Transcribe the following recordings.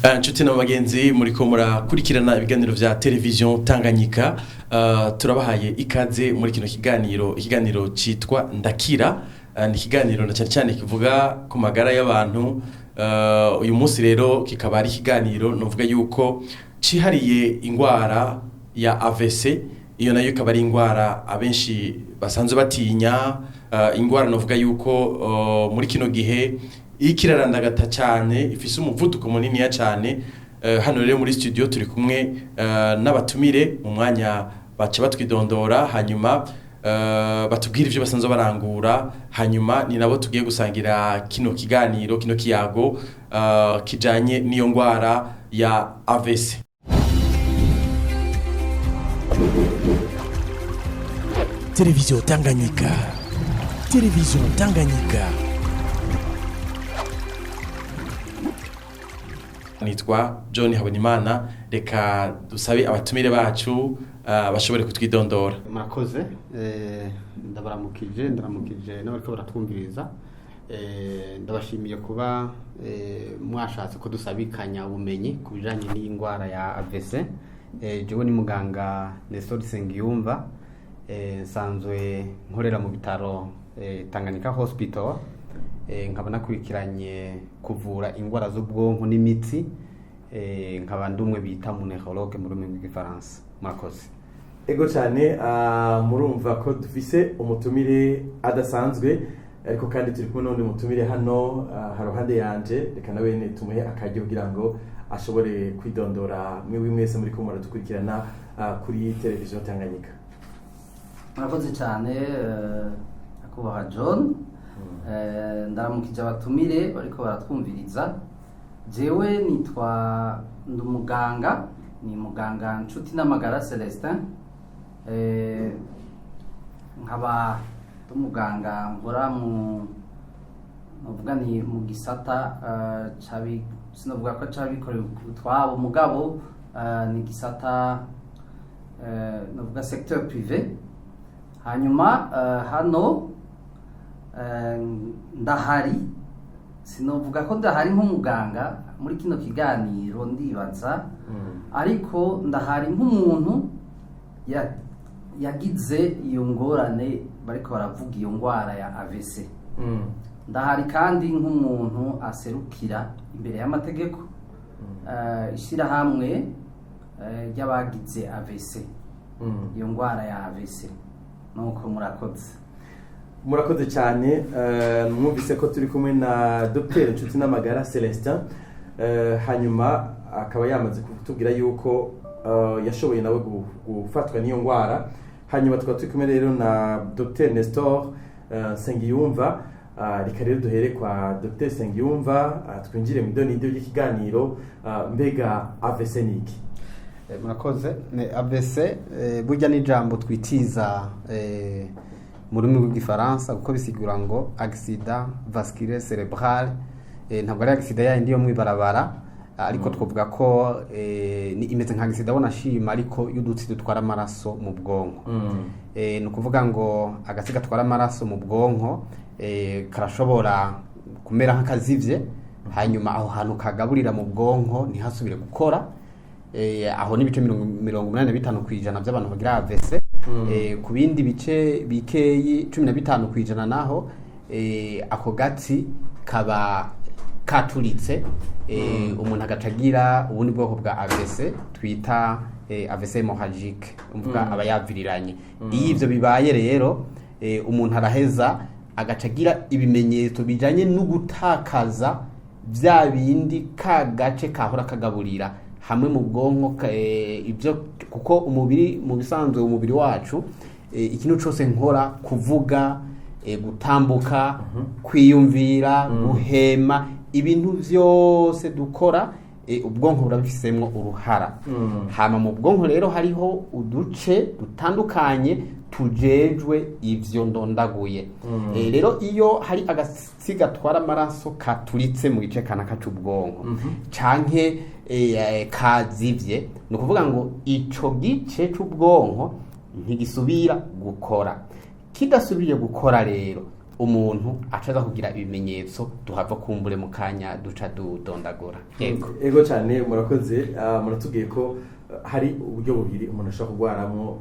Nshuti na bagenzi, muriko murakurikirana ibiganiro vya Television Tanganyika. Turabahaye ikaze muri kino kiganiro, ikiganiro citwa Ndakira. Ni ikiganiro na cyane cyane kivuga ku magara y'abantu. Uyu munsi rero kikaba ari ikiganiro novuga yuko cihariye ingwara ya AVC. Iyo nayo ikaba ari ingwara abenshi basanzwe batinya, ingwara novuga yuko muri kino gihe iriko irarandagata cyane, ifise umuvuduko muniniya cyane. Hano rero muri studio turi kumwe n'abatumire. Mu mwanya baca batwidondora, hanyuma batubwira ivyo basanzwe barangura, hanyuma ni nabo tugiye gusangira kino kiganiro, kino kiyago kijanye n'iyo ngwara ya AVC. Television Tanganyika. Television Tanganyika. Nitwa John Habonimana. Reka dusabe abatumire bacu bashobore kutwidondora. Murakoze. Ndabaramukije, ndaramukije n'abariko baratwumviriza. Ndabashimiye kuba mwashatse ko dusabikanya ubumenyi ku bijanye n'iyi ndwara ya AVC. Jewe ni muganga Nestor Nsengiyumva, nsanzwe nkorera mu bitaro Tanganyika Hospital, nkaba nakurikiranye kuvura indwara z'ubwonko n'imitsi, nkaba ndi umwe bita mu neurologue mu rurimi rw'igifaransa. Murakoze. Ego cyane. Murumva ko dufise umutumire adasanzwe, ariko kandi turi kumwe n'undi mutumire hano haruhande yanje. Reka nawe ne tumuhe akaryo kugira ngo ashobore kwidondora. Mwe mwese muri ko muradukurikirana kuri Televiziyo Tanganyika. Murakoze cyane, nyakubahwa John. Ndaramukije abatumire bariko baratwumviriza. Jewe nitwa, ndi umuganga, ni muganga Nshuti n'Amagara Celestin. Nkaba ndi umuganga nkora mu, novuga ni mu gisata sinovuga ko c'abikorera utwabo, mugabo ni gisata novuga secteur privé. Hanyuma hano ndahari, sinovuga ko ndahari nk'umuganga muri kino kiganiro ndibaza, ariko ndahari nk'umuntu yagize iyo ngorane bariko baravuga, iyo ngwara ya AVC. Ndahari kandi nk'umuntu aserukira imbere y'amategeko ishirahamwe ry'abagize AVC, iyo ngwara ya AVC. Nuko murakoze. Murakoze cyane. Mwumvise ko turi kumwe na Dr Nshuti n'Amagara Celestin, hanyuma akaba yamaze kutubwira yuko yashoboye nawe gufatwa n'iyo ndwara. Hanyuma tukaba turi kumwe rero na Dr Nestor Nsengiyumva. Reka rero duhere kwa Dr Nsengiyumva, twinjire mu idonido ry'ikiganiro. Mbega AVC ni iki? Murakoze. AVC burya ni ijambo twitiza mu rurimi rw'igifaransa, kuko bisigura ngo accident vasculaire cerebral. Ntabwo ari accident yayindi yo mw'ibarabara, ariko twavuga ko ni imeze nka accident wonashima, ariko y'udutsi dutwara amaraso mu bwonko. Ni ukuvuga ngo agatsi gatwara amaraso mu bwonko karashobora kumera nk'akazivye, hanyuma aho hantu kagaburira mu bwonko ntihasubire gukora. Aho ni ibice 85% by'abantu bagira AVC. Ku bindi bice bikeyi, 15%, naho ako gatsi kaba katuritse, umuntu agaca agira ubundi bwoko bwa AVC twita AVC hémorragique, umvuga aba yaviriranye. Iyo ivyo bibaye rero, umuntu araheza agaca agira ibimenyetso bijanye no gutakaza bya bindi ka gace kahora kagaburira hamwe mu bwonko ibyo, kuko umubiri mu bisanzwe, umubiri wacu, ikintu cyose nkora, kuvuga, gutambuka, kwiyumvira, guhema, ibintu byose dukora, ubwonko burabifisemwo uruhara. Hama mu bwonko rero hariho uduce dutandukanye tujejwe ivyo ndondaguye. Rero iyo hari agatsi gatwara amaraso katuritse mu gice kanaka c'ubwonko canke kazivye, ni ukuvuga ngo ico gice c'ubwonko ntigisubira gukora. Kidasubiye gukora rero, Umuntu acaza kugira ibimenyetso duhava kumbure mu kanya duca dudondagura. Yego. Ego cyane, murakoze. Muratubwiye ko hari uburyo bubiri umuntu ashobora kurwaramo.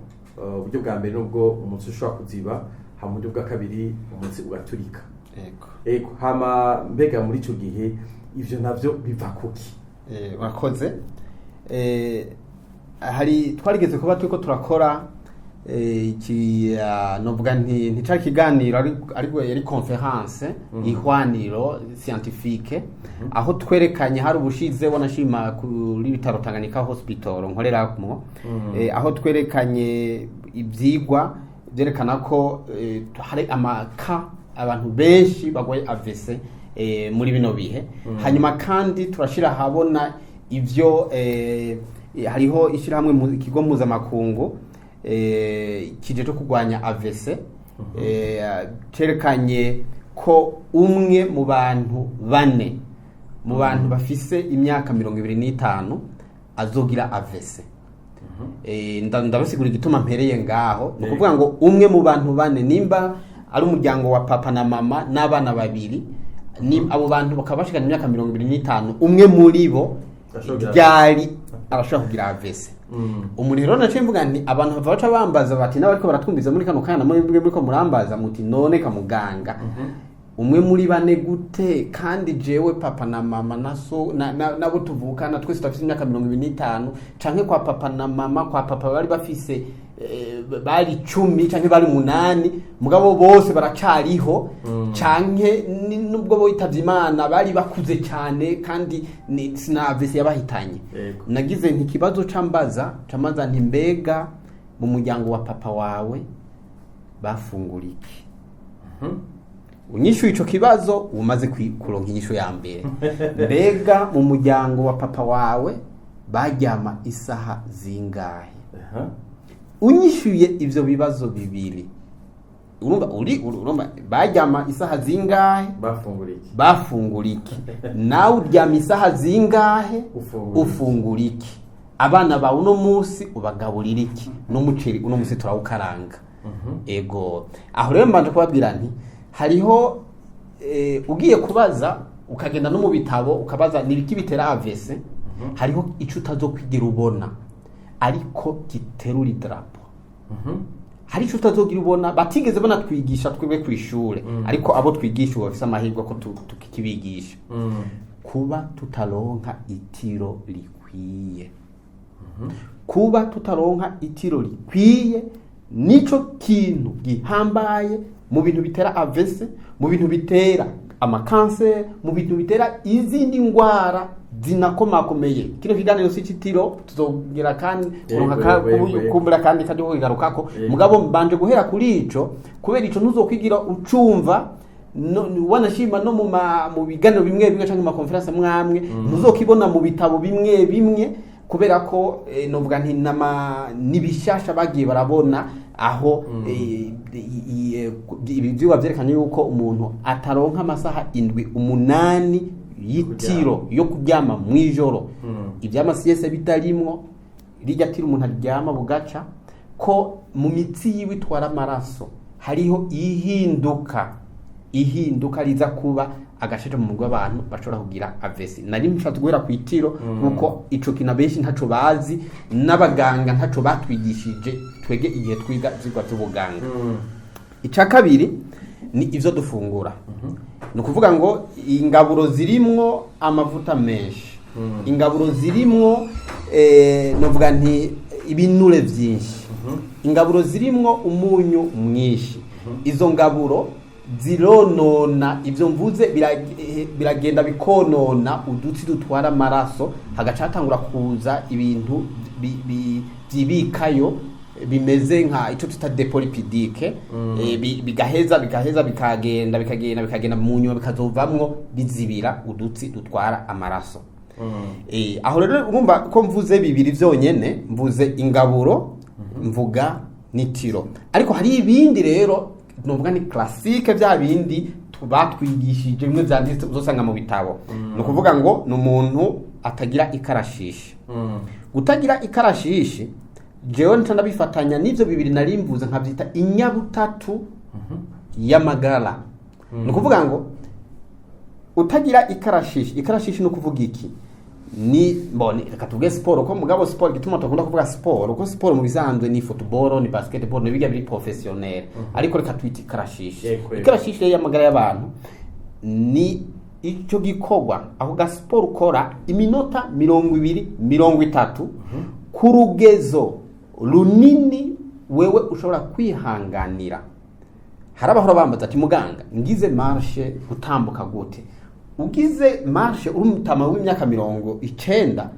Uburyo bwa mbere nubwo umutsi ushobora kuziba, hama uburyo bwa kabiri umutsi ugaturika. Yego. Ego, hama mbega muri ico gihe ivyo navyo biva kuki? Urakoze. Hari twarigeze kuba turiko turakora iki, novuga nti nticari ikiganiro, ariko yari conférence, ihwaniro scientifique, aho twerekanye hari ubushize wanashima kuri bitaro Tanganyika Hospital nkoreramo, aho twerekanye ivyigwa byerekana ko hari amaka abantu benshi bagwaye AVC muri bino bihe. Hanyuma kandi turashira ahabona ivyo hariho ishyirahamwe ikigo mpuzamakungu kije cyo kurwanya AVC, cerekanye ko umwe mu bantu bane mu bantu bafise imyaka 25 azogira AVC. Ndabasigura igituma mpereye ngaho. Ni ukuvuga ngo umwe mu bantu bane, nimba ari umuryango wa papa na mama n'abana babiri, ni abo bantu bakaba bashikana imyaka 25, umwe muri bo Ashobora kugira ryari arashobora kugira AVC. Umuntu rero naciye mvuga nti abantu bava baca bambaza bati, n'abariko baratwumviza muri kano kanya mwebwe muriko murambaza muti: "None ka muganga, umwe muri bane gute kandi jewe papa na mama na so nabo tuvukana twese turafise imyaka 25, canke kwa papa na mama, kwa papa bari bafise bari 10 canke bari 8, mugabo bose baracariho, canke nubwo bo bitavye Imana bari bakuze cyane kandi sina AVC yabahitanye?" Yego. Nagize nti ikibazo cambaza nti: "Mbega mu muryango wa papa wawe bafungura iki?" Unyishuye ico kibazo, umaze kuronka inyishu ya mbere. Mbega mu muryango wa papa wawe baryama isaha zingahe? Unyishuye ivyo bibazo bibiri, urumva urumva baryama isaha zingahe, bafungura iki, bafungura iki, nawe uryama isaha zingahe, Ufungura iki? Ufungura iki, abana bawe uno munsi ubagaburira iki? N'umuceri uno munsi turawukaranga. Ego, aho rero mbanje kubabwira nti hariho ugiye kubaza, ukagenda no mu bitabo ukabaza nibiki bitera AVC, hariho ico utazokwigira ubona ariko giterura idarapo. Hari ico utazogira ubona batigeze banatwigisha twebwe ku ishure, ariko abo twigisha ubu bafise amahirwe ko tukibigisha: kuba tutaronka itiro rikwiye. Kuba tutaronka itiro rikwiye nico kintu gihambaye mu bintu bitera AVC, mu bintu bitera amakanseri, mu bintu bitera izindi ndwara zinakomakomeye. Kino kiganiro si citiro, tuzogera kandi kuronka Yego. kumbura kandi kandi kugarukako. Yego. Mugabo mbanje guhera kuri ico kubera ico ntuzokwigira ucumva wanashima no mu biganiro bimwe bimwe canke mu makonferense mwamwe, ntuzokibona mu bitabo bimwe bimwe, kubera ko novuga nti nama nibishasha bagiye barabona aho ibi vyigwa vyerekanye yuko umuntu ataronka amasaha 7, 8 y'itiro yo kuryama mw'ijoro, ivy'amasiyese bitarimwo, rirya tiro umuntu aryama bugaca, ko mu mitsi yiwe itwara amaraso hariho ihinduka riza kuba agashaje mu mugwi w'abantu bashobora kugira AVC. Nari nshatse guhera ku itiro kuko ico kintu abenshi ntaco bazi, n'abaganga ntaco batwigishije twege igihe twiga ivyigwa vy'ubuganga. Icya kabiri ni ivyo dufungura. Ni ukuvuga ngo ingaburo zirimwo amavuta menshi, ingaburo zirimwo novuga nti ibinure byinshi, ingaburo zirimwo umunyu mwinshi, izo ngaburo zironona ibyo mvuze, biragenda bikonona udutsi dutwara amaraso, hagaca hatangura kuza ibintu byibikayo bimeze nka icyo twita dépôt lipidique, bigaheza bikagenda mu nyuma bikazovamwo bizibira udutsi dutwara amaraso. Aho rero urumva ko mvuze bibiri byonyene, mvuze ingaburo, mvuga n'itiro, ariko hari ibindi rero nuvuga ni classique, bya bindi batwigishije, bimwe byanditse uzosanga mu bitabo. Ni ukuvuga ngo ni umuntu atagira ikarashishi. Kutagira ikarashishi jewe nca ndabifatanya n'ivyo bibiri nari mvuze, nkabyita inyabutatu y'amagara. Ni ukuvuga ngo utagira ikarashishi, ikarashishi ni ukuvuga iki? Ni mbone reka tuvuge siporo, ko mugabo siporo igituma tukunda kuvuga siporo, ko siporo mu bisanzwe ni football, ni basketball, ni bijya biri professionnel, ariko reka twite ikarashishi. Yego, yego. Ikarashishi rero y'amagara y'abantu ni icyo gikorwa, ako gasiporo ukora iminota 20, 30, ku rugezo runini wewe ushobora kwihanganira. Hari abahora bambaza ati: "Muganga, ngize marche gutambuka gute?" Ugize marche uri umutama w'imyaka 90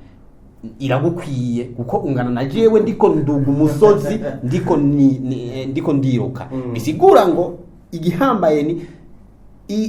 iragukwiye, kuko ungana na jewe ndiko nduga umusozi, ndiko ndiko ndiruka. Bisigura ngo igihambaye ni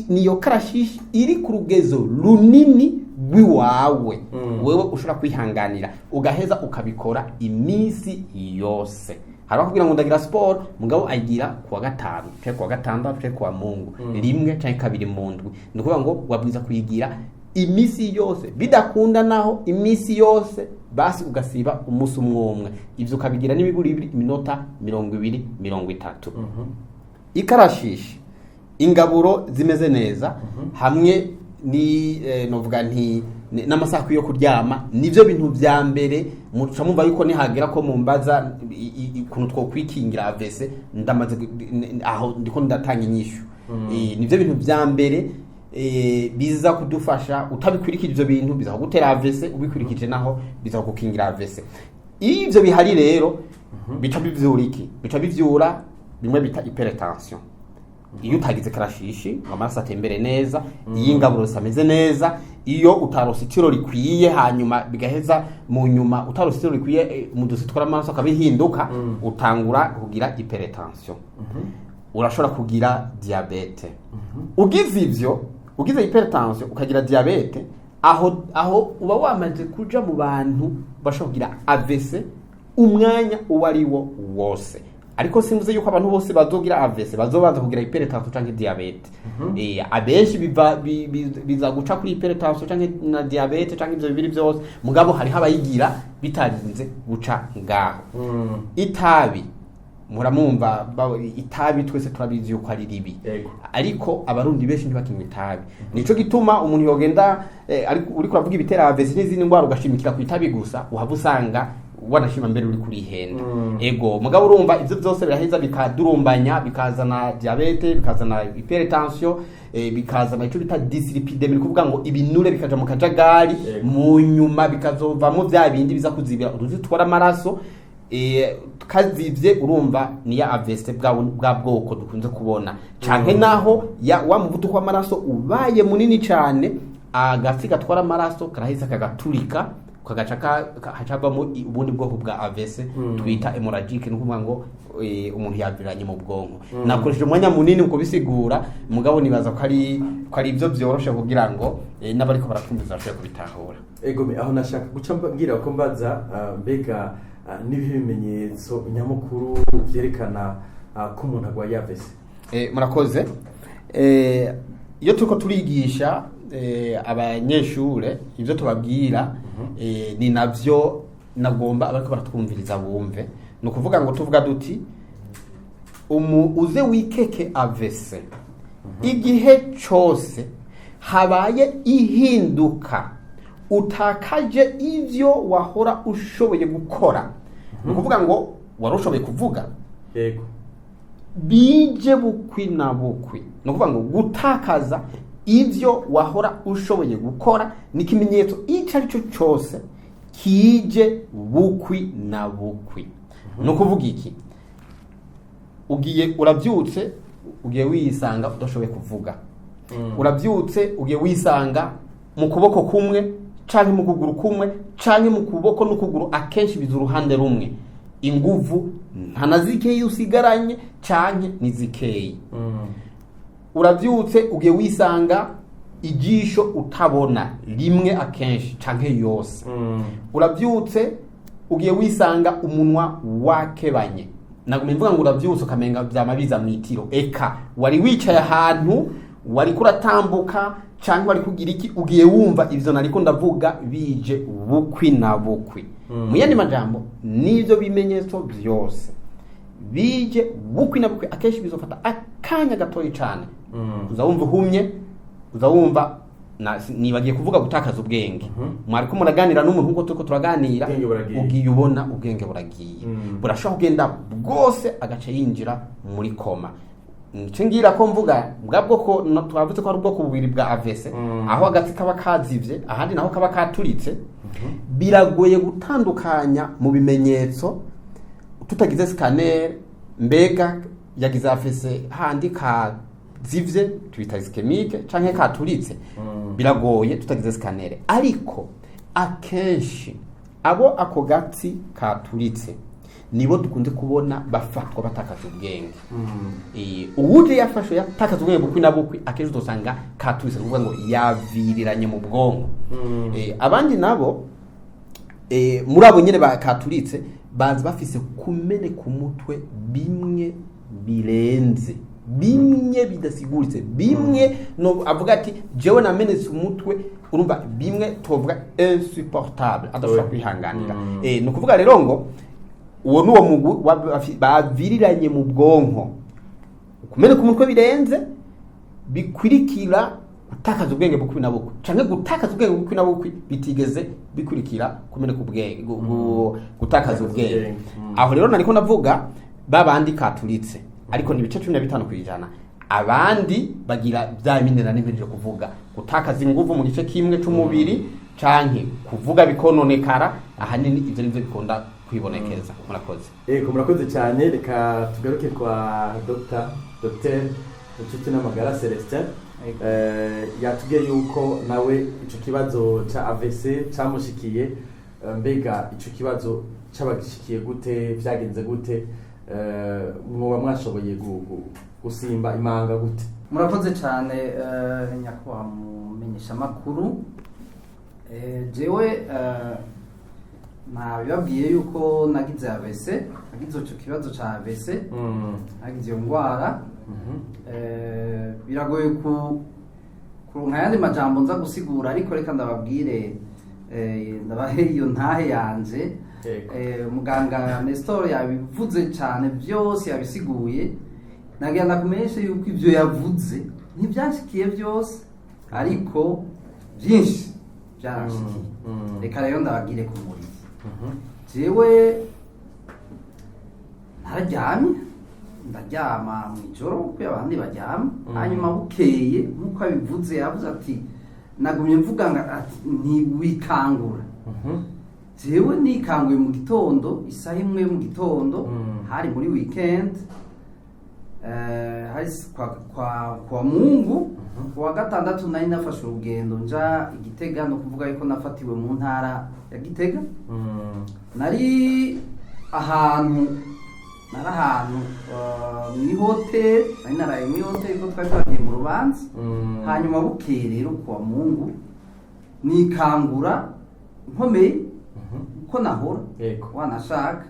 niyo karashishi iri ku rugezo runini rw'iwawe, wewe ushobora kwihanganira, ugaheza ukabikora iminsi yose. Hari abakubwira ngo ndagira siporo, mugabo ayigira kuwa gatanu canke kuwa gatandatu canke kuwa mungu, rimwe canke kabiri mu ndwi. Ni ukuvuga ngo wabwiza kuyigira iminsi yose. Bidakunda naho iminsi yose, basi ugasiba umunsi umwe umwe. Ivyo ukabigira n'imiburi ibiri iminota 20, 30. Ikarashishi, ingaburo zimeze neza, hamwe ni novuga nti n'amasaha akwiye yo kuryama, nivyo bintu vya mbere. Muca mumva yuko nihagera ko mumbaza ukuntu twokwikingira AVC, ndamaze aho ndiko ndatanga inyishu. Nivyo bintu vya mbere biza kudufasha. Utabikurikije ivyo bintu biza kugutera AVC, ubikurikije naho biza kugukingira AVC. Iyo ivyo bihari rero, bica bivyura iki? Bica bivyura bimwe bita hypertension. Iyo utagize karashishi ngo amaraso atembere neza, iyo ingaburo zitameze neza, iyo utarose itiro rikwiye, hanyuma bigaheza mu nyuma utarose itiro rikwiye, mu dusi tw'amaraso akabihinduka, utangura kugira hypertension, urashobora kugira diabète. Ugize ivyo, ugize hypertension ukagira diabète, aho uba wamaze kuja mu bantu bashobora kugira AVC umwanya uwo ari wo wose. Ariko simvuze yuko abantu bose bazogira AVC bazobanza kugira hypertension canke diabète. Abenshi biva biza guca kuri hypertension canke na diabète canke ivyo bibiri byose, mugabo hariho abayigira bitarinze guca ngaho. Itabi, muramumva itabi twese turabizi yuko ari ribi. Ariko abarundi benshi ntibakinywa itabi. Nico gituma umuntu yogenda ariko uriko uravuga ibitera AVC n'izindi ndwara, ugashimikira ku itabi gusa, uhava usanga wanashima mbere uri kurihenda. Ego, mugabo urumva ivyo byose biraheza bikadurumbanya, bikazana diabète, bikazana hypertension, bikazana ico bita dyslipidémie, ni kuvuga ngo ibinure bikaja mu kajagari. Mu nyuma bikazovamo vya bindi biza kuzibira uduti twara amaraso. Kazivye, urumva ni ya AVC bwa bwoko dukunze kubona, canke naho ya wa muvuduko w'amaraso ubaye munini cane, agatsi gatwara amaraso karaheza kagaturika, kagaca hacavamo ubundi bwoko bwa AVC twita hémorragique, ni ukuvuga ngo umuntu yaviranye mu bwonko. Nakoresheje umwanya munini mu kubisigura, mugabo nibaza ko ari ibyo byoroshe kugira ngo n'abariko baratwumviza bashobore kubitahura. Ego, aho nashaka guca mbwira ko mbaza, mbega n'ibihe bimenyetso nyamukuru vyerekana ko umuntu agwaye AVC? Murakoze. Iyo turiko turigisha abanyeshure, ivyo tubabwira ni navyo nagomba abariko baratwumviriza bumve. Ni ukuvuga ngo tuvuga duti uze wikeke AVC igihe cose habaye ihinduka, utakaje ivyo wahora ushoboye gukora. Ni ukuvuga ngo wari ushoboye kuvuga, bije bukwi na bukwi. Ni ukuvuga ngo gutakaza ivyo wahora ushoboye gukora ni ikimenyetso icyo ari cyo cyose kije bukwi na bukwi. Ni ukuvuga iki? Ugiye urabyutse, ugiye wisanga udashoboye kuvuga, urabyutse ugiye wisanga mu kuboko kumwe canke mu kuguru kumwe canke mu kuboko n'ukuguru, akenshi biza uruhande rumwe, inguvu nta na zikeyi usigaranye canke ni zikeyi. Urabyutse ugiye wisanga ijisho utabona rimwe akenshi canke yose. Urabyutse ugiye wisanga umunwa wakebanye. Nagumye mvuga ngo urabyutse ukamenga vyama biza mwitiro, eka wari wicaye ahantu, wari kuratambuka canke wari kugira iki, ugiye wumva ivyo nariko ndavuga bije bukwi na bukwi. Mu yandi majambo, n'ivyo bimenyetso vyose bije bukwi na bukwi akenshi bizofata akanya. kanya gatoyi cane. Uza wumva uhumye, uza wumva nibagiye kuvuga gutakaza ubwenge. Mwariko muraganira n'umuntu nkuko turiko turaganira, Ubwenge buragiye. ugiye ubona ubwenge buragiye. Burashobora kugenda bwose, agaca yinjira muri coma. Nico ngira ko mvuga bwa bwoko twavuze ko ari ubwoko bubiri bwa AVC, aho agatsi kaba kazivye, ahandi naho kaba katuritse. Biragoye gutandukanya mu bimenyetso tutagize scanner. Mbega yagize AVC handi kazivye twita ischémique canke katuritse? Biragoye tutagize scanner, ariko akenshi abo ako gatsi katuritse nibo dukunze kubona bafatwa batakaza ubwenge. Uwuje yafashwe yatakaza ubwenge bukwi na bukwi, akenshi uzosanga katuritse, ni ukuvuga ngo yaviriranye mu bwonko. Abandi nabo, muri abo nyene bakaturitse, baza bafise kumeneka umutwe bimwe birenze, bimwe bidasiguritse, bimwe no avuga ati jewe namenetse umutwe, urumva bimwe tovuga insupportable, adashobora kwihanganira. Ni ukuvuga rero ngo uwo nuwo mugwi baviriranye mu bwonko, kumeneka umutwe birenze bikurikira gutakaza ubwenge bukwi na bukwi, canke gutakaza ubwenge bukwi na bukwi bitigeze bikurikira kumeneka ubwenge, gutakaza ubwenge. Ubwenge. Aho rero nariko ndavuga babandi katuritse, ariko ni ibice 15%. Abandi bagira bya bindi nari mpejeje kuvuga, gutakaza inguvu mu gice kimwe c'umubiri canke kuvuga bikononekara. Ahanini ivyo nivyo bikunda kwibonekeza. Murakoze. Ego, murakoze cyane. Reka tugaruke kwa Dr Inshuti n'Amagara Celestin. Ego. Yatubwiye yuko nawe ico kibazo ca AVC camushikiye. Mbega ico kibazo cabagishikiye gute? Vyagenze gute? Mwoba mwashoboye gusimba imanga gute? Murakoze cyane, nyakubahwa mumenyeshamakuru. Jewe nabibabwiye yuko nagize AVC, nagize ico kibazo ca AVC, nagize iyo ndwara. Biragoye ku kuronka ayandi majambo nza gusigura, ariko reka ndababwire, ndabahe iyo ntahe yanje. Yego. Muganga Nestor yabivuze cyane byose, yabisiguye. Nagira ndakumenyeshe yuko ibyo yavuze ntibyanshikiye byose, ariko byinshi byaranshikiye. Reka rero ndababwire ku muriri. Jewe nararyamye, ndaryama mu ijoro kuko abandi baryama. Hanyuma bukeye, nk'uko abivuze, yavuze ati nagumye mvuga ngo ati ntiwikangura. Jewe nikanguye mu gitondo, isaha 1 yo mu gitondo. Hari muri weekend, hari kwa Mungu. Kuwa gatandatu nari nafashe urugendo nja i Gitega, no kuvuga yuko nafatiwe mu ntara ya Gitega. Nari ahantu, nari ahantu muri hoteli, nari naraye muri hoteli ko twari twagiye mu rubanza. Hanyuma bukeye rero kuwa Mungu nikangura nkomeye uko nahora, wanashaka,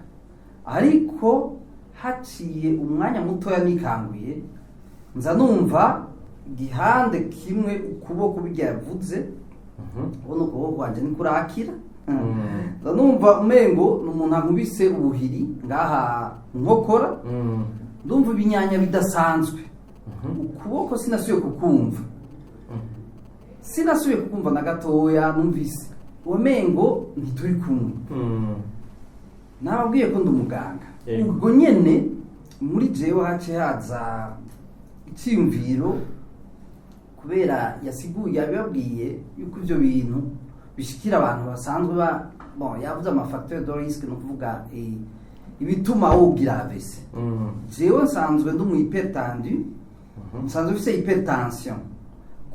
ariko haciye umwanya mutoya nikanguye, nza numva igihande kimwe, ukuboko bijya yavuze, ubona ukuboko kwanje nikurakira. Nza numva umengo ni umuntu ankubise ubuhiri ngaha nkokora. Ndumva ibinyanya bidasanzwe. Ukuboko sinasubiye kukumva, sinasubiye kukumva na gatoya. Numvise umengo ntituri kumwe. Nababwiye ko ndi umuganga. Ubwo nyene muri jewe hace haza icyiyumviro, kubera yasiguye, yabibabwiye yuko ivyo bintu bishikira abantu basanzwe ba bon, yavuze ama facteur de risque, no kuvuga ibituma wogira AVC. Jewe nsanzwe ndi umu hypertendu, nsanzwe mfise hypertension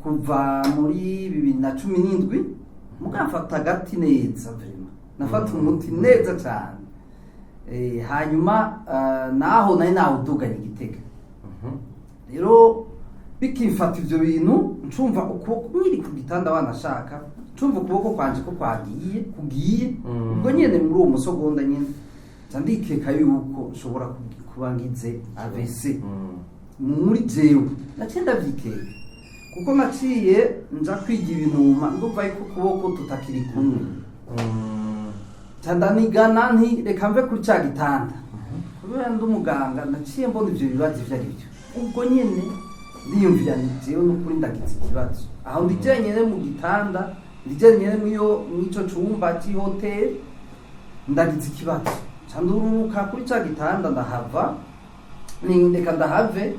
kuva muri 2017, muga mfata agati neza, vraiment nafata umuti neza cyane. Hanyuma naho nari nawuduganye Igitega rero, bikimfata ivyo bintu, ncumva ukuboko nkiri ku gitanda, wanashaka ncumva ukuboko kwanje ko kwagiye kugiye. Ubwo nyene muri uwo musogonda nyene nca ndikeka yuko nshobora kuba ngize AVC. Muri jewe naciye ndavyikeka, kuko naciye nja kwiga ibinuma, ndumva yuko ukuboko tutakiri kumwe. Nca ndanigana nti reka mve kuri ca gitanda, kubera ndi umuganga naciye mbona ivyo bibazo ivyo ari byo. Ubwo nyene ndiyumvira nti jewe n'ukuri ndagize ikibazo aho, ndi jenyene mu gitanda, ndi jenyene mw'ico cumba c'ihoteli, ndagize ikibazo. Nca ndururuka kuri ca gitanda, ndahava, reka ndahave.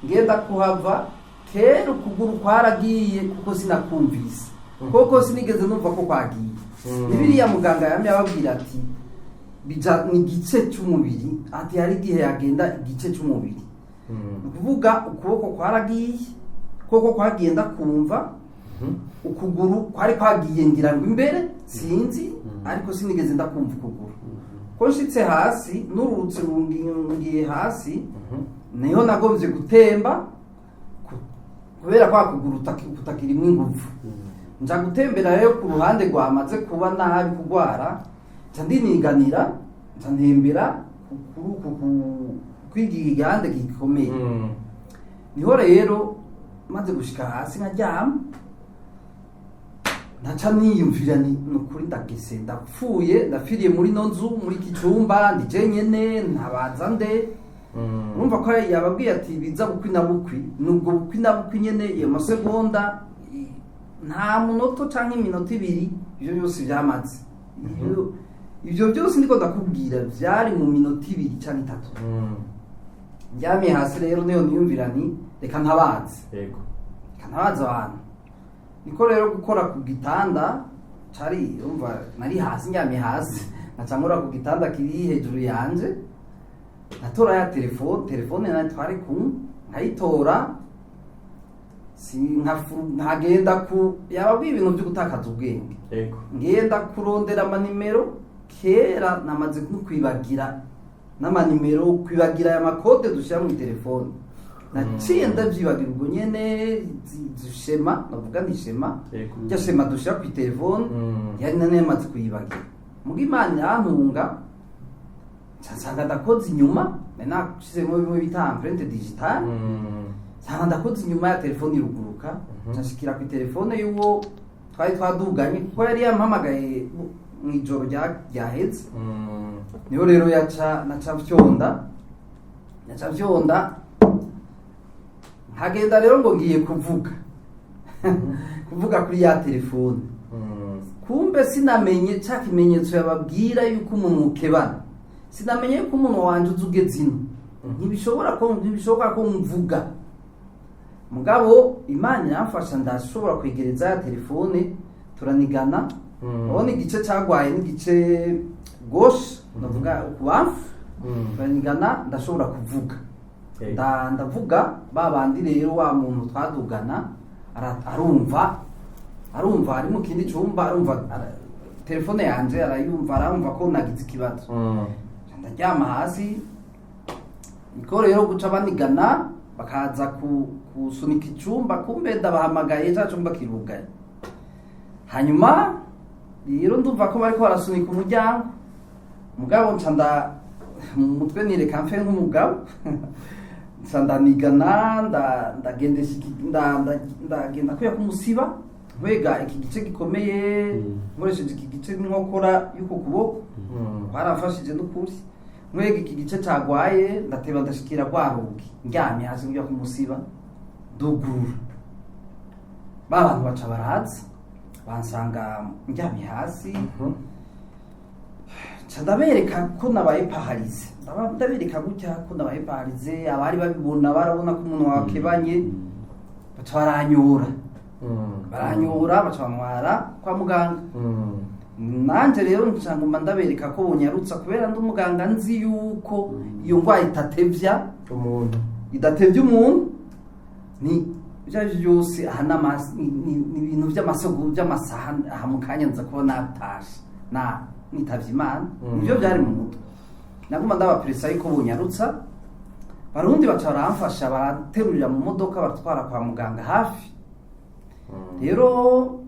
Ngenda kuhava, kera ukuguru kwaragiye, kuko sinakumvise, koko sinigeze numva ko kwagiye. Bibiriya muganga yamye ababwira ati bija ni igice cy'umubiri, ati hari igihe yagenda igice cy'umubiri. Ni ukuvuga ukuboko kwaragiye, ukuboko kwagiye ndakumva, ukuguru kwari kwagiye ngira ngo imbere sinzi, ariko sinigeze ndakumva ukuguru. Ko nshitse hasi, nurutse ngiye hasi, niho nagombye gutemba kubera kwa kuguru kutakirimwo inguvu. Nja gutembera rero ku ruhande rwamaze kuba nabi kugwara, nca ndiniganira, nca ntembera kuri uku kwigira igihande gikomeye. Niho rero maze gushika hasi nkaryama, ntaca niyumvira ni nukuri ndagese, ndapfuye, ndapfiriye muri no nzu, muri iki cumba, ndi jenyene, ntabaza nde? Urumva ko yababwiye ati biza bukwi na bukwi, nubwo bukwi na bukwi nyene, iyo masegonda nta munoto canke iminota 2, ivyo byose byamaze. Ivyo byose ndiko ndakubwira vyari mu minota 2 canke 3. Ndyamye hasi rero, niyo niyumvira nti reka ntabaze, reka ntabaze abantu. Niko rero gukora ku gitanda cari, urumva nari hasi, ndyamye hasi, nkaca nkora ku gitanda kiri hejuru yanje, natora ya telefone, telefone nayo twari kumwe, nkayitora, si nkagenda ku yababwiye ibintu byo gutakaza ubwenge. Ngenda kurondera amanimero, kera namaze no kwibagira n'amanimero, kwibagira aya makode dushyira mu telefone, naciye ndavyibagira ubwo nyene. Schéma navuga ni schéma, rya schéma dushyira ku telefone, yari nane yamaze kuyibagira. Muga Imana irantunga, nca nsanga ndakoze inyuma, nari nashizemo bimwe bita empreinte digitale, nsanga ndakoze inyuma ya telefone iruguruka. Nca nshikira ku telefone y'uwo twari twaduganye, kuko yari yampamagaye mu ijoro ryaheze. Niho rero yaca naca fyonda, naca fyonda, nkagenda rero ngo ngiye kuvuga kuri ya telefone. Kumbe sinamenye ca kimenyetso yababwira yuko umuntu ukebana, sinamenye yuko umuntu wanje uza ugeze ino, ntibishobora ko mvuga. Mugabo Imana iramfasha, ndashobora kwegereza ya telefone, turanigana. Urabona igice cagwaye n'igice gauche, ndavuga ukubamfu, turanigana, ndashobora kuvuga. Ndavuga ba bandi rero, wa muntu twadugana arumva, arumva ari mu kindi cumba, arumva telefone yanje arayumva, arumva ko nagize ikibazo. Ndaryama hasi, niko rero guca banigana, bakaza kusunika icumba, kumbe ndabahamagaye ca cumba kirugaye. Hanyuma rero ndumva ko bariko barasunika umuryango, mugabo nca nda mu mutwe nireka mfe nk'umugabo, nca ndanigana, ndagendesha ndagenda kubera ko umusiba nkwega iki gice gikomeye, nkoresheje iki gice n'inkokora y'uko kuboko kwaramfashije n'ukuri, nkwega iki gice cagwaye, ndateba ndashikira rwa rugi, ndyamye hasi njya kumusiba, ndugurura, ba bantu baca baraza bansanga ndyamye hasi. Nca ndabereka ko nabaye paralysé, ndabereka gutya ko nabaye paralysé. Abari babibona barabona ko umuntu wakebanye, baca baranyura, baranyura, baca bantwara kwa muganga. Nanje rero nca nguma ndabereka ko bonyarutsa, kubera ndi umuganga, nzi yuko iyo ndwara itatevya umuntu. Idatevya umuntu. Ni ibyo ari byo byose aha ni ibintu by'amasogo, by'amasaha, aha mu kanya nza kuba natashe na nitavye Imana. Nivyo byari mu mutwe, naguma ndabaperesa yuko bonyarutsa. Barundi baca baramfasha, baraterurira mu modoka, baratwara kwa muganga hafi. Rero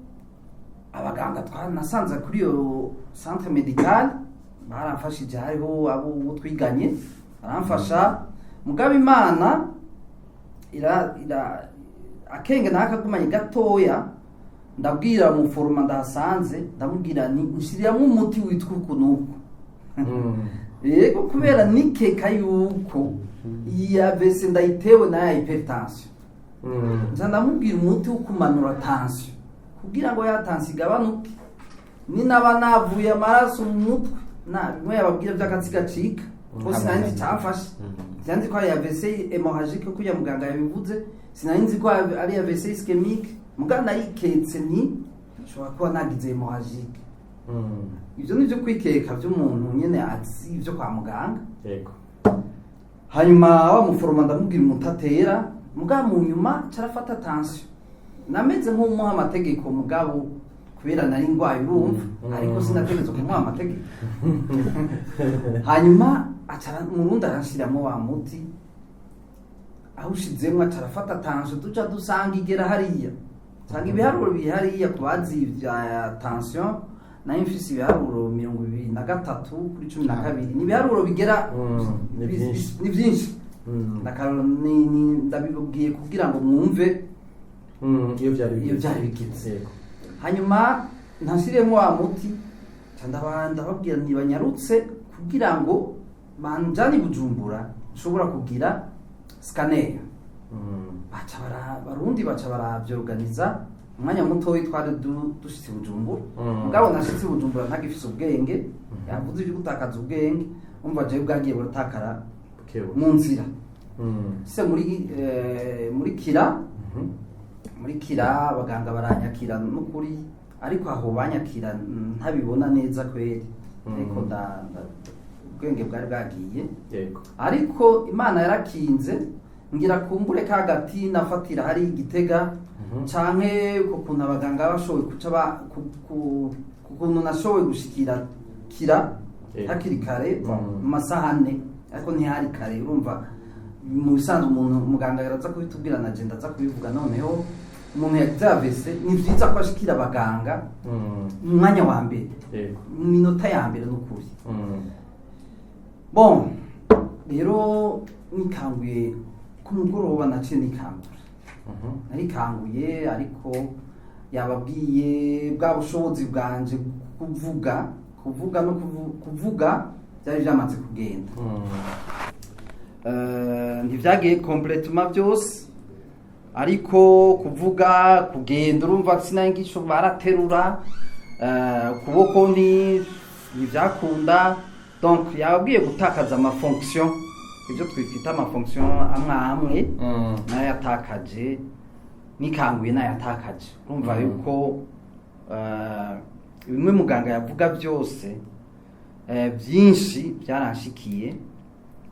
abaganga twanasanze kuri iyo centre médical baramfashije, hariho abo uwo twiganye baramfasha. Mugabo Imana ira akenge nakagumanye gatoya, ndabwira umuforoma ndahasanze, ndamubwira ni nshiriramwo umuti witwa uku n'uku. Yego, kubera nikeka yuko iyi AVC ndayitewe na ya hypertension. Nza ndamubwira umuti wo kumanura tension kugira ngo ya tension igabanuke, ninaba navuye amaraso mu mutwe na bimwe yababwira by'akatsi gacika ko sinari nzi icyamfashe. Sinari nzi ko ari AVC hémorragique kuya muganga yabivuze, sinari nzi ko ari AVC ischémique. Muganga nariketse nti nshobora kuba nagize hémorragique. Ibyo ni byo kwikeka by'umuntu nyene azi ibyo kwa muganga. Hanyuma wa muforoma ndamubwira umuti atera, mugabo mu nyuma carafata tension, nameze nk'umuha amategeko, mugabo kubera nari ndwaye urumva, ariko sinategerezwa kumuha amategeko. Hanyuma aca murundi aranshiramo wa muti, awushizemwo aca arafata tension, duca dusanga igera hariya, nsanga ibiharuro biri hariya. Ku bazi vya tension, nayo mfise ibiharuro 23/12, ni ibiharuro bigera Ni byinshi. Ni byinshi. Ndabibabwiye kugira ngo mwumve Iyo byari iyo bigeze. byari bigeze. Hanyuma ntashiremo wa muti, nca ndababwira ntibanyarutse kugira ngo banjane i Bujumbura nshobora kugira scanner. Baca barundi baca baravyorganiza, umwanya mutoyi twari dushitse i Bujumbura. Mugabo nashitse i Bujumbura ntagifise ubwenge. Yavuze ibyo gutakaza ubwenge, umva jewe bwagiye buratakara Buke buke. mu nzira. Se muri Kira, muri Kira abaganga baranyakira n'ukuri, ariko aho banyakira ntabibona neza kweri. Ariko ubwenge bwari bwagiye. Ariko Imana yarakinze, ngira kumbure ka gati nafatira hari igitega canke uko kuntu abaganga bashoboye kuca ku kuntu nashoboye gushikira Kira hakiri kare, mu masaha 4, ariko ntihari kare. Urumva mu bisanzwe umuntu muganga araza kubitubwira na je ndaza kubivuga. Noneho umuntu yagize AVC ni vyiza ko ashikira abaganga mu mwanya wa mbere, mu minota ya mbere n'ukuri. Bon, rero nikanguye ku mugoroba, naciye nikangura. Narikanguye, ariko yababwiye bwa bushobozi bwanje kuvuga no kuvuga byari byamaze kugenda. Ntivyagiye complètement byose, ariko kuvuga, kugenda, urumva sinangisho baraterura ukuboko ni ntivyakunda. Donc yababwiye gutakaza ama fonction, ibyo twita ama fonction amwe amwe nayatakaje nikanguye, nayatakaje. Urumva yuko bimwe muganga yavuga byose, byinshi byaranshikiye.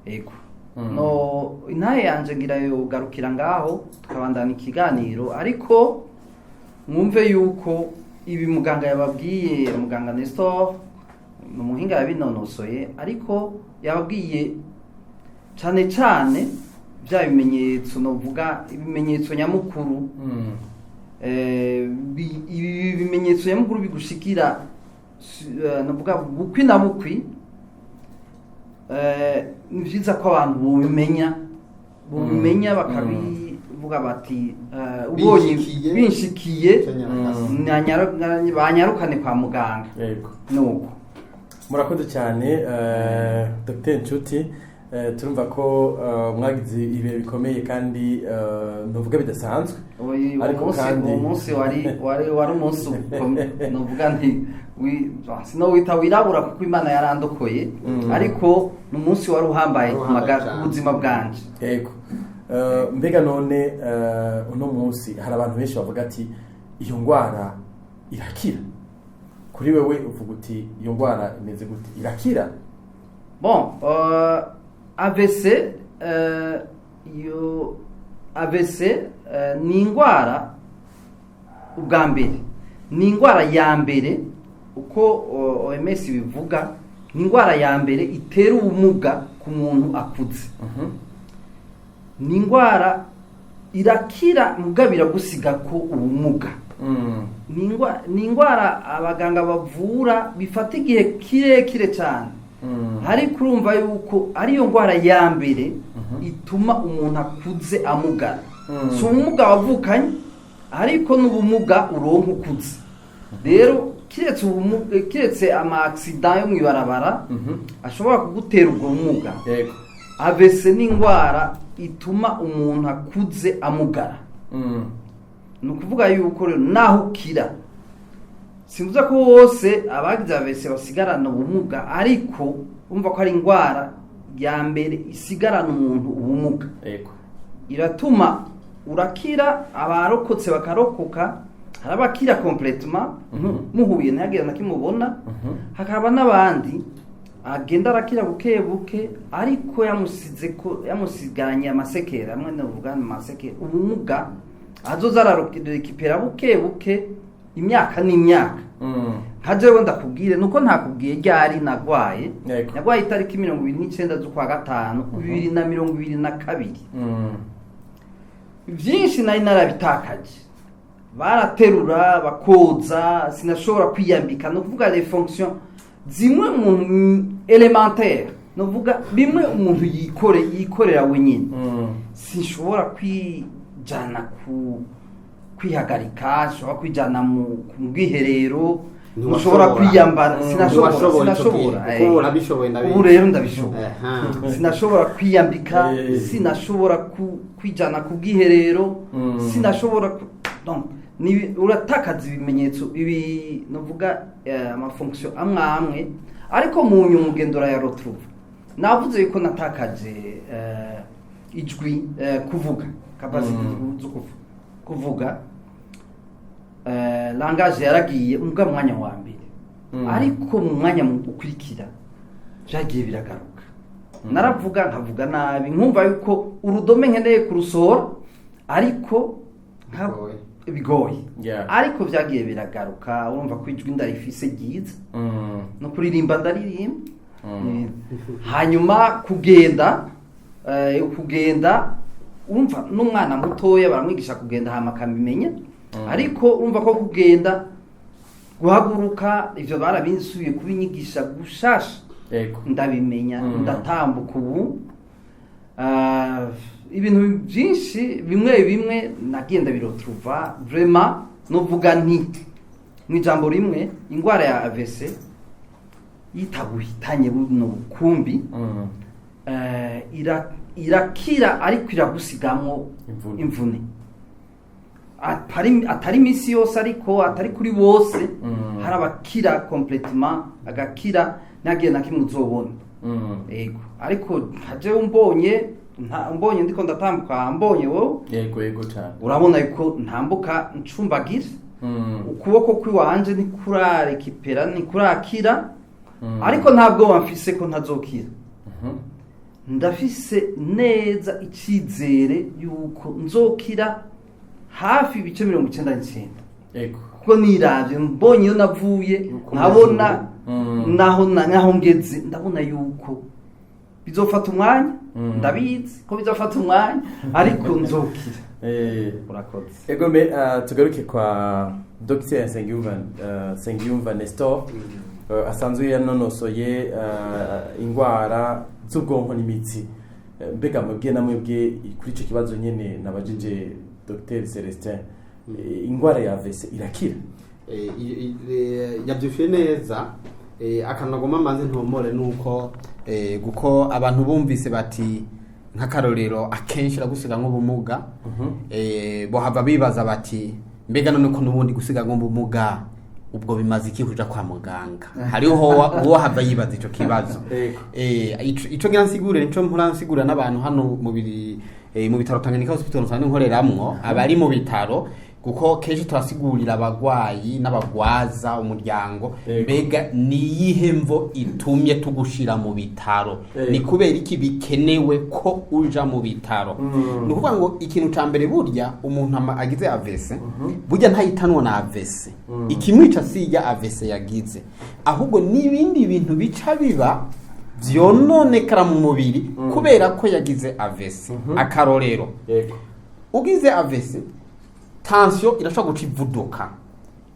Ego. No intahe yanje ngira yogarukira ngaho, tukabandana ikiganiro, ariko mwumve yuko ibi muganga yababwiye, muganga Nestor ni umuhinga yabinonosoye, ariko yababwiye cane cane bya bimenyetso, novuga ibimenyetso nyamukuru. Ibi bimenyetso nyamukuru bigushikira novuga bukwi na bukwi, ni vyiza ko abantu bobimenya bakabivuga bati ubonye Binshikiye. Binshikiye, Kenya. banyarukane kwa muganga. Nuko. Murakoze cyane, Dr Nshuti. Turumva ko mwagize ibihe bikomeye kandi ntuvuga bidasanzwe. Uwo Ariko munsi kandi uwo munsi wari umunsi novuga nti sinowita wirabura kuko Imana yarandokoye, ariko ni umunsi wari uhambaye Wari ku uhambaye ku cyane. buzima bwanje. Yego. Mbega none uno munsi hari abantu benshi bavuga ati iyo ndwara irakira. Kuri wewe uvuga uti iyo ndwara imeze gute, irakira? Bon, AVC, iyo AVC ni indwara, ubwa mbere ni indwara ya mbere uko OMS bivuga, ni indwara ya mbere itera ubumuga ku muntu akuze. Ni indwara irakira, mugabo iragusiga ko ubumuga. Ni indwara abaganga bavura bifata igihe kirekire cyane, ariko urumva yuko ariyo ndwara ya mbere ituma umuntu akuze amugara. Si ubumuga wavukanye, ariko n'ubumuga uronka ukuze rero. Kiretse ama accident yo mw'ibarabara ashobora kugutera ubwo bumuga, AVC ni indwara ituma umuntu akuze amugara. Ni ukuvuga yuko rero naho ukira, simvuze ko bose abagize AVC basigarana ubumuga, ariko urumva ko ari indwara ya mbere isigarana umuntu ubumuga. Iratuma urakira, abarokotse bakarokoka, hari abakira complètement, muhuye ntihagire na kimwe ubona, hakaba n'abandi agenda arakira buke buke, ariko yamusize ko yamusigaranye ama séquelles amwe, navuga ama séquelles, ubumuga azoza ararekipera buke buke imyaka n'imyaka. Nka jewe ndakubwire nuko ntakubwiye ryari nagwaye. Nagwaye itariki 29 z'ukwa gatanu 2022. Byinshi nari narabitakaje, baraterura bakoza, sinashobora kwiyambika, ni ukuvuga les fonctions zimwe umuntu élémentaire, ni ukuvuga bimwe umuntu yikorera wenyine. Sinshobora kwijana ku kwihagarika, sinshobora kwijana ku bwiherero, ntushobora kwiyambara, sinashobora. Ntiwashoboye ico gihe, Sinashobora. kuko ubu urabishoboye, ndabizi. Ubu rero ndabishobora. Sinashobora kwiyambika, sinashobora kwijana ku bwiherero, sinashobora donc uratakaza ibimenyetso ibi, nuvuga ama fonction amwe amwe, ariko mu nyuma ugenda urayaretrouva. Navuze yuko natakaje ijwi, kuvuga, capacité zo kuvuga, langage yaragiye mbwa mu mwanya wa mbere, ariko mu mwanya ukurikira byagiye biragaruka. Naravuga nkavuga nabi, nkumva yuko urudome nkeneye kurusohora, ariko Bigoye. Bigoye. Ariko byagiye biragaruka, urumva ko ijwi ndarifise ryiza, no kuririmba ndaririmba. Hanyuma kugenda, urumva n'umwana mutoya baramwigisha kugenda hama akamimenya, ariko urumva ko kugenda, guhaguruka, ivyo barabinsubiye kubinyigisha gushasha. Ndabimenya, ndatambuka ubu. Ibintu byinshi bimwe bimwe nagiye ndabiretrouva. Vraiment novuga nti mu ijambo rimwe, indwara ya AVC yitaguhitanye buno bukumbi, irakira, ariko iragusigamwo Imvune. imvune. Atari iminsi yose, ariko atari kuri bose. Hari abakira complètement, agakira ntagire na kimwe uzobona. Yego, ariko nkaje mbonye ndiko ndatambuka, mbonye wowe, Yego cyane. urabona yuko ntambuka ncumbagira. Ukuboko kw'iwanje ntikurarekipera, ntikurakira, ariko ntabwo mfise ko ntazokira. Ndafise neza icyizere yuko nzokira hafi ibice 99, kuko niravye mbonye iyo navuye, Yuko nkabona naho ngeze, ndabona yuko bizofata umwanya. Ndabizi ko bizofata umwanya, ariko nzokira. Urakoze. Ego me tugaruke kwa Dr Nsengiyumva Nestor, asanzwe yanonosoye ingwara z'ubwonko n'imitsi. Mbega mwebwe na mwebwe kuri ico kibazo nyene nabajije Dr Celestin, ingwara ya AVC irakira? Yabyishuye neza. Akantu nagomba maze ntomore nuko guko abantu bumvise bati nk'akarorero akenshi iragusiga nk'ubumuga, bohava bibaza bati mbega none ko n'ubundi gusiga nk'ubumuga ubwo bimaze iki kuja kwa muganga? Hariho uwo hava yibaza ico kibazo. Ico ngira nsigure, nico mpora nsigura n'abantu hano mu bitaro Tanganyika Hospital nsanzwe nkoreramwo, abari mu bitaro, kuko kenshi turasigurira abagwayi n'abagwaza, umuryango, mbega ni iyihe mvo itumye tugushira mu bitaro? Ni kubera iki bikenewe ko uja mu bitaro? Ni ukuvuga ngo ikintu ca mbere, burya umuntu agize AVC, burya ntahitanwa na AVC. Ikimwica si irya AVC yagize, ahubwo n'ibindi bintu bica biba vyononekara mu mubiri kubera ko yagize AVC. Akarorero, ugize AVC, tension irashobora guca ivuduka,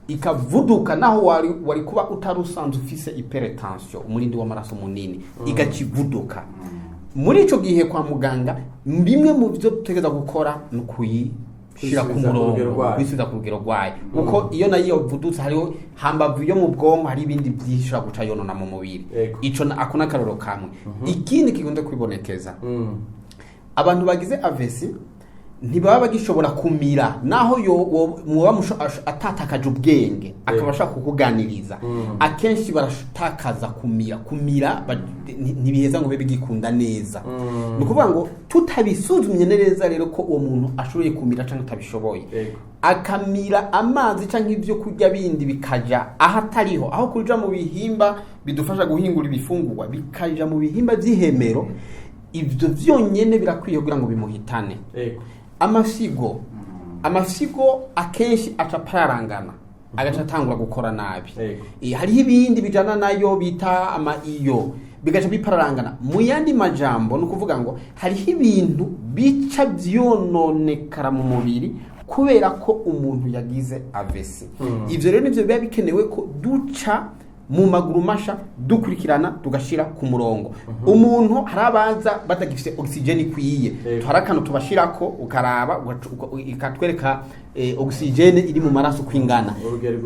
ikavuduka naho wari kuba utari usanzwe ufise hypertension, umurindi w'amaraso munini, igaca ivuduka. Muri ico gihe kwa muganga bimwe mu byo dutegereza gukora ni shira ku Kwisubiza ku rugero murongo, rwayo. kwisubiza ku rugero rwayo, kuko iyo nayo yavudutse hariho hambavu yo mu bwonko hari ibindi byinshi ishobora guca yonona mu mubiri. Yego. Ico ako n'akarorero kamwe. Ikindi kikunze kwibonekeza, abantu bagize AVC ntibaba bagishobora kumira, naho yo muba atatakaje ubwenge akaba ashaka kukuganiriza, akenshi baratakaza kumira. Kumira ntibiheza ngo bibe bigikunda neza. Ni ukuvuga ngo tutabisuzumye neza rero ko uwo muntu ashoboye kumira cyangwa atabishoboye, akamira amazi cyangwa ibyo kurya bindi bikaja aho atariho, aho kuja mu bihimba bidufasha guhingura ibifungurwa bikaja mu bihimba by'ihemero, ibyo byonyine birakwiye kugira ngo bimuhitane. Amafyigo, amafyigo akenshi aca apararangana, agaca atangura gukora nabi. Hariho ibindi bijana nayo bita ama iyo bigaca bipararangana. Mu yandi majambo ni ukuvuga ngo hariho ibintu bica byononekara mu mubiri kubera ko umuntu yagize AVC. Ivyo rero nivyo biba bikenewe ko duca mu maguru masha dukurikirana, tugashira ku murongo umuntu. Hari abaza batagifise oxygen ikwiye, hari akantu tubashirako ukaraba ikatwereka oxygen iri mu maraso uko ingana. Urugero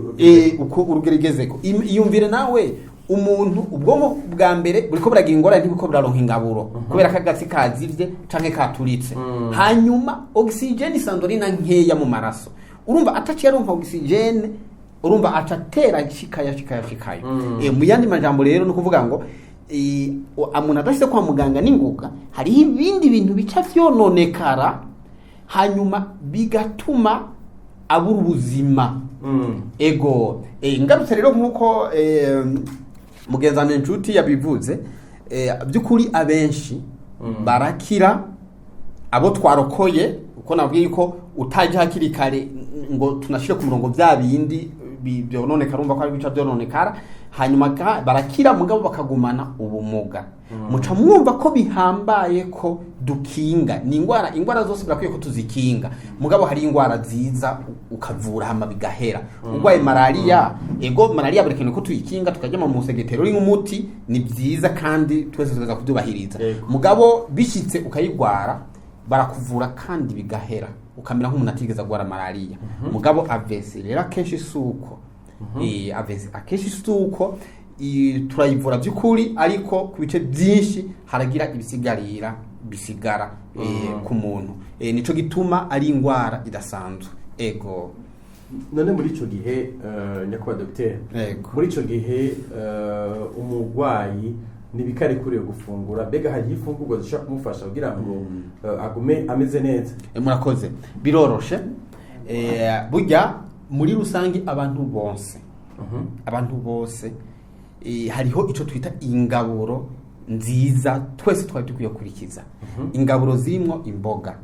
Uko urugero igezeko. Iyumvire nawe umuntu ubwonko bwa mbere buriko buragira ingorane, ntibiko buraronka ingaburo kubera ko agatsi kazivye canke katuritse. Hanyuma oxygen isanzwe ari na nkeya mu maraso, urumva ataciye aronka oxygen, urumva aca atera shikaya shikaya shikaya. Mu yandi majambo rero ni ukuvuga ngo umuntu adashyize kwa muganga n'ingoga, hariho ibindi bintu bica vyononekara hanyuma bigatuma abura ubuzima. Ego, ngarutse rero nk'uko mugenzanire inshuti yabivuze, by'ukuri abenshi barakira abo twarokoye, uko nabwiye yuko utaje hakiri kare ngo tunashire ku murongo bya bindi byononekara, urumva ko ari bica byononekara, hanyuma barakira mugabo bakagumana ubumuga. Muca mwumva ko bihambaye ko dukinga. Ni ingwara, ingwara zose birakwiye ko tuzikinga, mugabo hari ingwara ziza ukavura hama bigahera. Urwaye malaria, ego malaria birakenewe ko tuyikinga, tukajya mu musegetero uri nk'umuti, ni byiza kandi twese tukaza kubyubahiriza. Mugabo bishitse ukayigwara, barakuvura kandi bigahera, ukamera nk'umuntu atigeze agwara malaria. Mugabo AVC rero akenshi si uko. AVC akenshi si uko, turayivura by'ukuri, ariko ku bice byinshi haragira ibisigarira bisigara ku muntu. Nico gituma ari ingwara idasanzwe. Ego. None muri ico gihe, nyakubahwa dogiteri, Ego. muri ico gihe umurwayi ntibikarekuriwe gufungura, mbega hariho imfungurwa zishobora kumufasha kugira ngo agume ameze neza? Murakoze, biroroshe. Burya muri rusange abantu bose, abantu bose, hariho ico twita ingaburo nziza twese twari dukwiye kurikiza, ingaburo zirimwo imboga,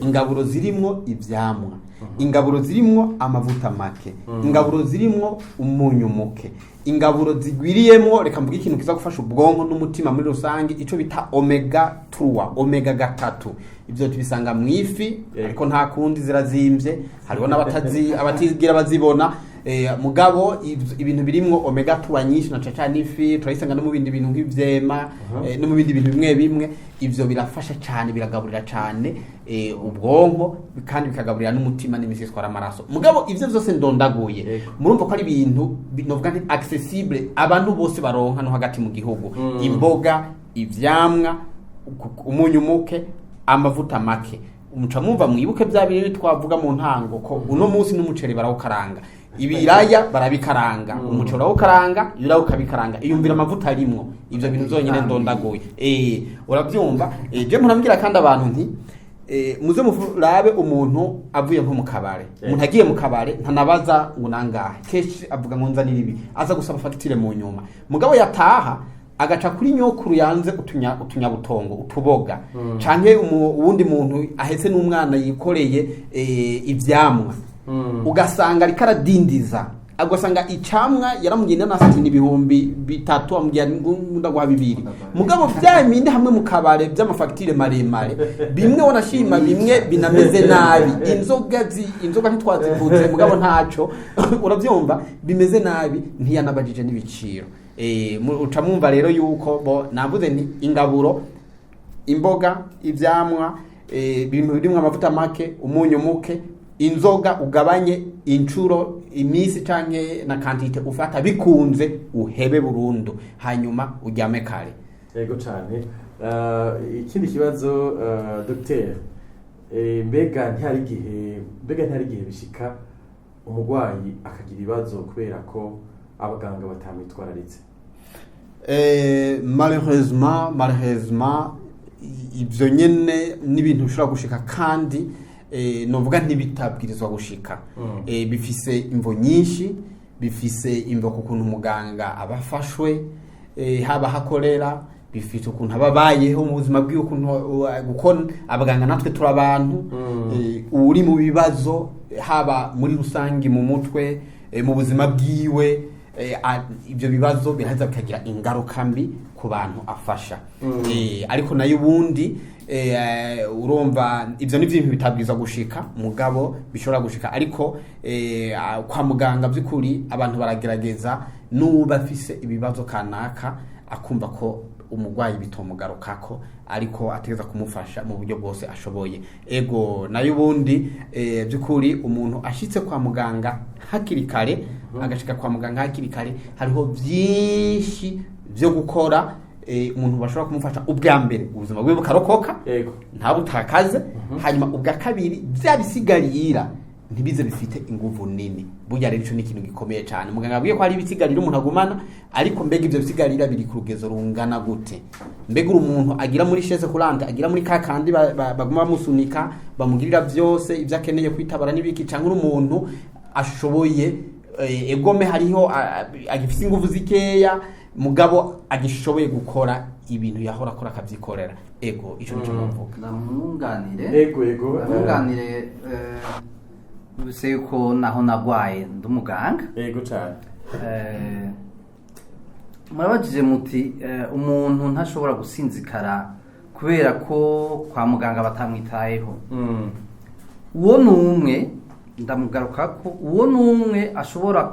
ingaburo zirimwo ivyamwa, ingaburo zirimwo amavuta make, ingaburo zirimwo umunyu muke, ingaburo zigwiriyemwo, reka mvuge ikintu kiza gufasha ubwonko n'umutima muri rusange, ico bita omega 3, omega 3. Ivyo tubisanga mu ifi, ariko nta kundi zirazimvye, hariho n'abatazi abatigira bazibona. Mugabo ibintu birimwo omega 3 nyinshi na cane ifi turayisanga no mu bindi bintu nk'ivyema, no mu bindi bintu bimwe bimwe. Ivyo birafasha cane, biragaburira cane ubwonko kandi bikagaburira n'umutima n'imisi itwara amaraso. Mugabo ivyo vyose ndondaguye, murumva ko ari ibintu novuga nti accessible, abantu bose baronka no hagati mu gihugu: imboga, ivyamwa, umunyu muke, amavuta make. Muca mwumva, mwibuke bya bintu twavuga mu ntango ko uno munsi n'umuceri barawukaranga, ibiraya barabikaranga, umuceri urawukaranga, ibiraya ukabikaranga, iyumvira amavuta arimwo ivyo bintu vyonyine ndondaguye. Uravyumva, je murambwira kandi abantu nti muze murabe umuntu avuye nko mu kabare, umuntu agiye mu kabare ntanabaza ngo nangahe, kenshi avuga ngo nzanira ibi, aza gusaba fagitire mu nyuma. Mugabo yataha agaca kuri nyokuru yanze utunyabutongo, utuboga, canke uwundi muntu ahetse n'umwana yikoreye ivyamwa, ugasanga ariko aradindiza, ugasanga icamwa yaramubwiye inanasi ati ni 3000, amubwira ngo ndaguha 2. Mugabo vya bindi hamwe mu kabare by'amafagitire maremare, bimwe wanashima, bimwe binameze nabi, inzoga inzoga ntitwazivuze, mugabo ntaco, uravyumva bimeze nabi, ntiyanabajije n'ibiciro. Uca mwumva rero yuko bo navuze nti ingaburo, imboga, ivyamwa, ibintu birimwo amavuta make, umunyu muke. Inzoga ugabanye inshuro, iminsi canke na quantité ufata, bikunze uhebe burundu, hanyuma uryame kare. Yego cyane. Ikindi kibazo, docteur, mbega ntihari igihe bishika umurwayi akagira ibibazo kubera ko abaganga batamwitwararitse? Malheureusement ivyo nyene n'ibintu bishobora gushika, kandi novuga ntibitabwirizwa gushika. Bifise imvo nyinshi, bifise imvo ku kuntu umuganga aba afashwe, haba hakorera, bifite ukuntu aba abayeho mu buzima bwiwe, ukuntu kuko abaganga natwe turi abantu. Uri mu bibazo, haba muri rusange mu mutwe, mu buzima bwiwe, ibyo bibazo biraheza bikagira ingaruka mbi ku bantu afasha. Ariko nayo ubundi, urumva ibyo ni ibintu bitabwiza gushika, mugabo bishobora gushika. Ariko kwa muganga by'ukuri abantu baragerageza, n'uba afise ibibazo kanaka akumva ko umurwayi bitomugarukako, ariko ategeza kumufasha mu buryo bwose ashoboye. Ego, nayo ubundi, by'ukuri umuntu ashitse kwa muganga hakiri kare, agashika kwa muganga hakiri kare, hariho byinshi byo gukora, umuntu bashobora kumufasha. Ubwa mbere ubuzima bwe bukarokoka, ntabutakaze. Hanyuma ubwa kabiri bya bisigarira ntibize bifite inguvu nini. Burya rero ico ni ikintu gikomeye cyane. Muganga abwiye ko hari ibisigarira umuntu agumana, ariko mbega ivyo bisigarira biri ku rugezo rungana gute? Mbega uri umuntu agira muri chaise roulante, agira muri ka kandi baguma bamusunika, bamugirira byose ibyo akeneye, kwitabara n'ibiki, cyangwa uri umuntu ashoboye, egome hariho agifise inguvu zikeya, mugabo agishoboye gukora ibintu yahora akora akavyikorera? Ego, ico nico novuga. Ndamwunganire. Ego. Ndamwunganire, ubuse yuko naho nagwaye ndi umuganga. Yego cyane. Murabajije muti umuntu ntashobora gusinzikara kubera ko kwa muganga batamwitayeho. Uwo ni umwe, ndamugaruka ko uwo ni umwe ashobora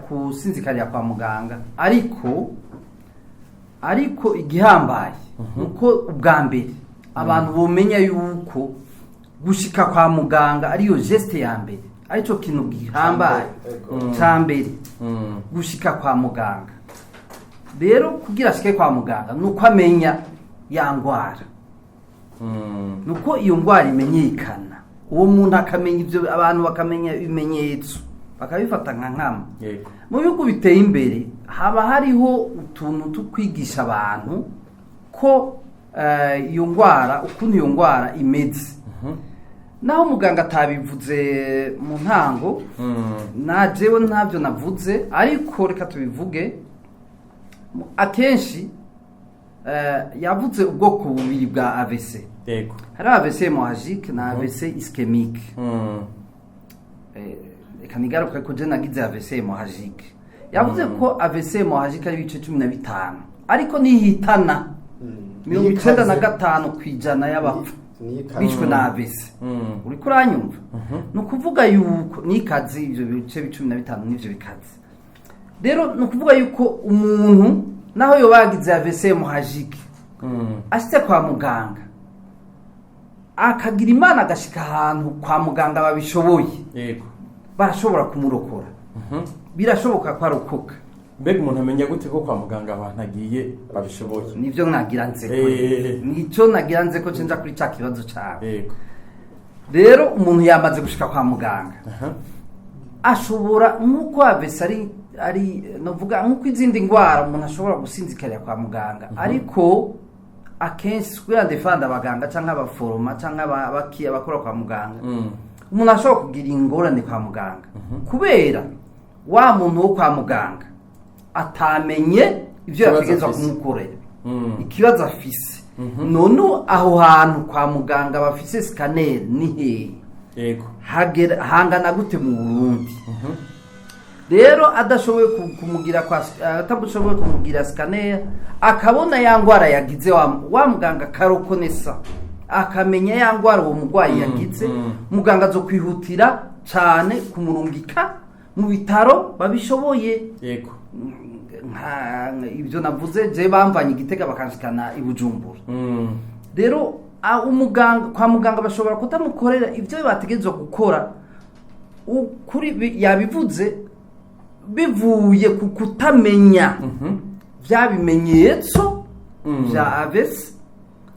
gusinzikarira kwa muganga, ariko igihambaye nuko ubwa mbere abantu bomenya yuko gushika kwa muganga ariyo geste ya mbere, aricyo kintu gihambaye ca mbere, gushika kwa muganga. Rero kugira ashike kwa muganga nuko amenya ya ngwara, nuko iyo ngwara imenyekana, uwo muntu akamenya ibyo, abantu bakamenya ibimenyetso, bakabifata nka nkama. Mu bihugu biteye imbere haba hariho utuntu two kwigisha abantu ko iyo ndwara, ukuntu iyo ndwara imeze. Naho muganga atabivuze mu ntango, na jewe ntabyo navuze, ariko reka tubivuge. Akenshi yavuze ubwoko bubiri bwa AVC. Hari AVC hémorragique na AVC ischémique. Reka nigaruke ko je nagize AVC hémorragique. Yavuze ko AVC hémorragique ari ibice 15, ariko nihitana 95% y'abapfa bishwe na AVC. Uriko uranyumva? Ni ukuvuga yuko nikaze ivyo bice 15 nivyo bikaze. Rero ni ukuvuga yuko umuntu naho yoba yagize AVC hémorragique, ashitse kwa muganga, akagira Imana agashika ahantu kwa muganga babishoboye, barashobora kumurokora, birashoboka ko arokoka. Mbega umuntu amenya gute ko kwa muganga abantu agiye babishoboye? Nivyo nagira nzeko. Nico nagira nzeko, cenja kuri ca kibazo cawe. Rero umuntu yamaze gushika kwa muganga, ashobora, nk'uko AVC ari novuga nk'uko izindi ndwara umuntu ashobora gusinzikarira kwa muganga, ariko akenshi kugira ndefanda abaganga canke abaforoma canke abakora kwa muganga, umuntu ashobora kugira ingorane kwa muganga kubera wa muntu wo kwa muganga atamenye ivyo Ikibazo yategerezwa afise. kumukorera, ikibazo afise. None aho hantu kwa muganga bafise scanner ni hehe? Hagera hangana gute mu Burundi? Rero adashoboye kumugira kwa atashoboye kumugira scanner, akabona ya ngwara yagize, wa muganga akarokonesa, akamenya ya ngwara uwo murwayi yagize, muganga azo kwihutira cane kumurungika mu bitaro babishoboye. Nka ibyo navuze, je bamvanye Igitega bakanshikana i Bujumbura. Rero Umuganga kwa muganga bashobora kutamukorera ibyo bategerezwa gukora. Kuri yabivuze bivuye ku kutamenya bya bimenyetso bya AVC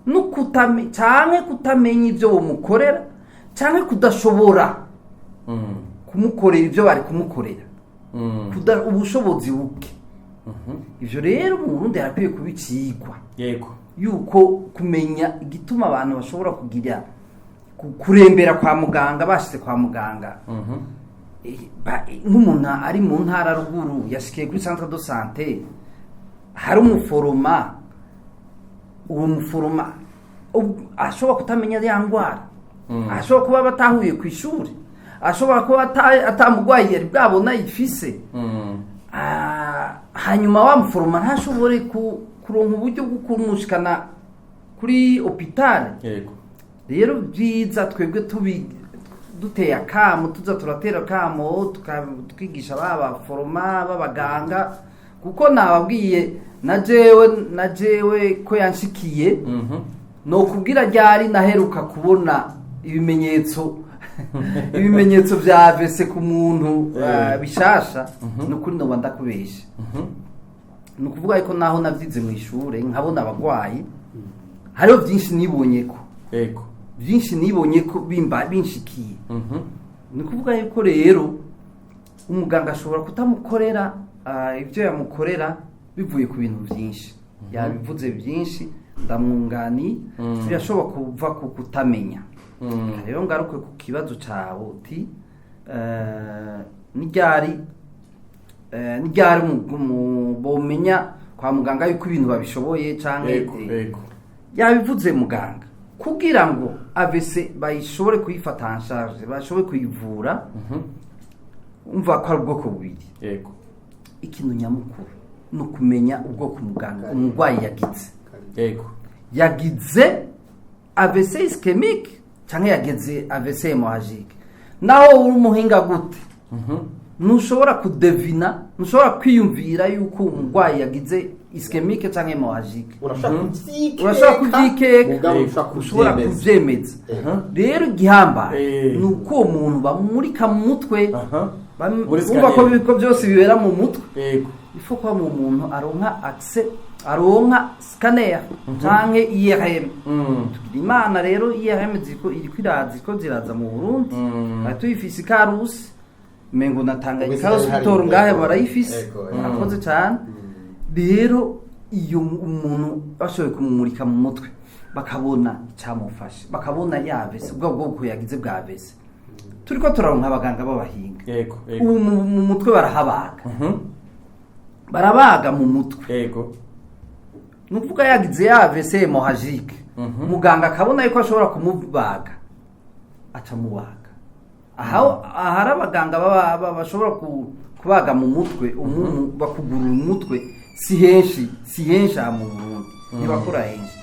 no canke kutamenya ibyo bamukorera, canke kudashobora kumukorera ibyo bari kumukorera, ubushobozi buke. Ivyo rero mu Burundi harakwiye kuba icigwa yuko kumenya igituma abantu bashobora kugira kurembera kwa muganga, bashitse kwa muganga. Nk'umuntu ari mu ntara ruguru yashikiye kuri centre de santé, hari umuforoma, uwo muforoma ashobora kutamenya ya ndwara, ashobora kuba batahuye ku ishuri, ashobora kuba atamugwayi yari bwabona ifise. Hanyuma wa muforoma ntashobore kuronka uburyo bwo kumushikana kuri hôpital. Rero byiza twebwe tubi duteye akamo, tuza turatera akamo, tukigisha ba baforoma b'abaganga, kuko nababwiye na jewe ko yanshikiye. No kubwira ryari naheruka kubona ibimenyetso vya AVC ku muntu bishasha, ni ukuri noba ndakubesha. Ni ukuvuga yuko naho navyize mu ishure nkabona abagwayi, hariho byinshi nibonye ko byinshi nibonye ko bimba binshikiye. Ni ukuvuga yuko rero umuganga ashobora kutamukorera ibyo yamukorera bivuye ku bintu byinshi yabivuze, byinshi ndamwunganiye. Birashobora kuva ku kutamenya. Reka rero ngaruke ku kibazo cyawe uti ni ryari bomenya kwa muganga yuko ibintu babishoboye canke yabivuze muganga, kugira ngo AVC bayishobore kuyifata en charge, bashobore kuyivura, umva ko ari ubwoko bubiri. Ikintu nyamukuru ni ukumenya ubwoko muganga umurwayi yagize. Yagize AVC ischémique cyangwa yagize AVC hémorragique. Naho uri umuhinga gute, ntushobora kudevina, ntushobora kwiyumvira yuko umurwayi yagize ischémique cyangwa hémorragique. Urashobora kuvyikeka, Urashobora kuvyikeka, mugabo ushobora ushobora kuvyemeza. kuvyemeza. Rero igihambaye ni uko uwo muntu bamumurika mu mutwe. Muri Urumva ko scanner. ko byose bibera mu mutwe. Il faut ko mu muntu aronka accès, aronka scanner canke IRM. Tugira imana rero IRM ziko iriko iraza, iriko ziraza mu Burundi. Twari tuyifise i Karusi, mengo na Tanganyika Ubu Hospital hari, ngahe ego. barayifise. Ego, Murakoze cyane. Rero iyo umuntu bashoboye kumumurika mu mutwe, bakabona icyamufashe, bakabona ya AVC, ubwo bwoko yagize bwa AVC, turiko turaronka abaganga b'abahinga. Ubu mu mutwe barahabaga, barabaga mu mutwe. Ni ukuvuga yagize ya AVC hémorragique, muganga akabona yuko ashobora kumubaga, aca mubaga. Aho ahari abaganga bashobora kubaga mu mutwe umuntu, bakugurura umutwe, si henshi, si henshi aha mu Burundi, ntibakora henshi.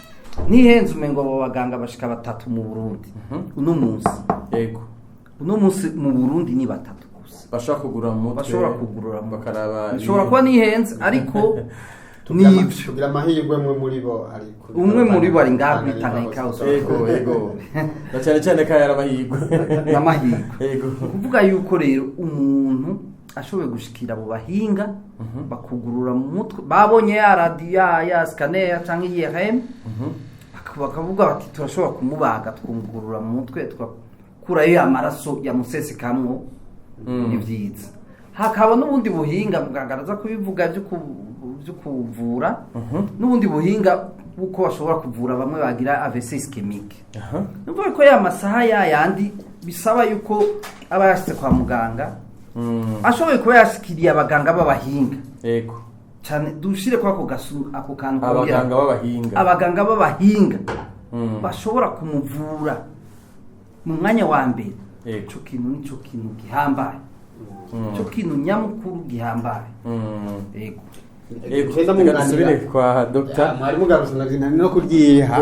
Ntihenze, umengo abo baganga bashika batatu mu Burundi uno munsi. Uno munsi mu Burundi ni batatu gusa Bashobora kugura mu mutwe, bashobora kugurura mu mutwe. Bakaraba. Bishobora kuba nihenze, ariko nibyo. Tugira amahirwe umwe muri bo ari Umwe muri bo ari ngaha kuri Tanganyika Hospital. Ego, na cyane cyane ko yari amahirwe. N'amahirwe. Ni ukuvuga yuko rero umuntu ashoboye gushikira abo bahinga, bakugurura mu mutwe, babonye ya radiyo ya scanner cyangwa IRM, bakavuga bati turashobora kumubaga, twungurura mu mutwe, tugakurayo amaraso yamusesekamwo. Ni byiza. Hakaba n'ubundi buhinga, muganga araza kubivuga, byo kuvura, n'ubundi buhinga bw'uko bashobora kuvura bamwe bagira AVC ischémique. Ni ukuvuga ko ya masaha ya yandi bisaba yuko aba yashyize kwa muganga, ashoboye kuba yashikiriye abaganga b'abahinga cyane. Dushire ko ako gasu, ako kantu kongera. Abaganga b'abahinga. Abaganga b'abahinga bashobora kumuvura mu mwanya wa mbere. Ico kintu nico kintu gihambaye, ico kintu nyamukuru gihambaye. Yego. Ego. Genda Reka mwunganira. dusubire kwa Dr. Mwarimu garutse na no kuryiha.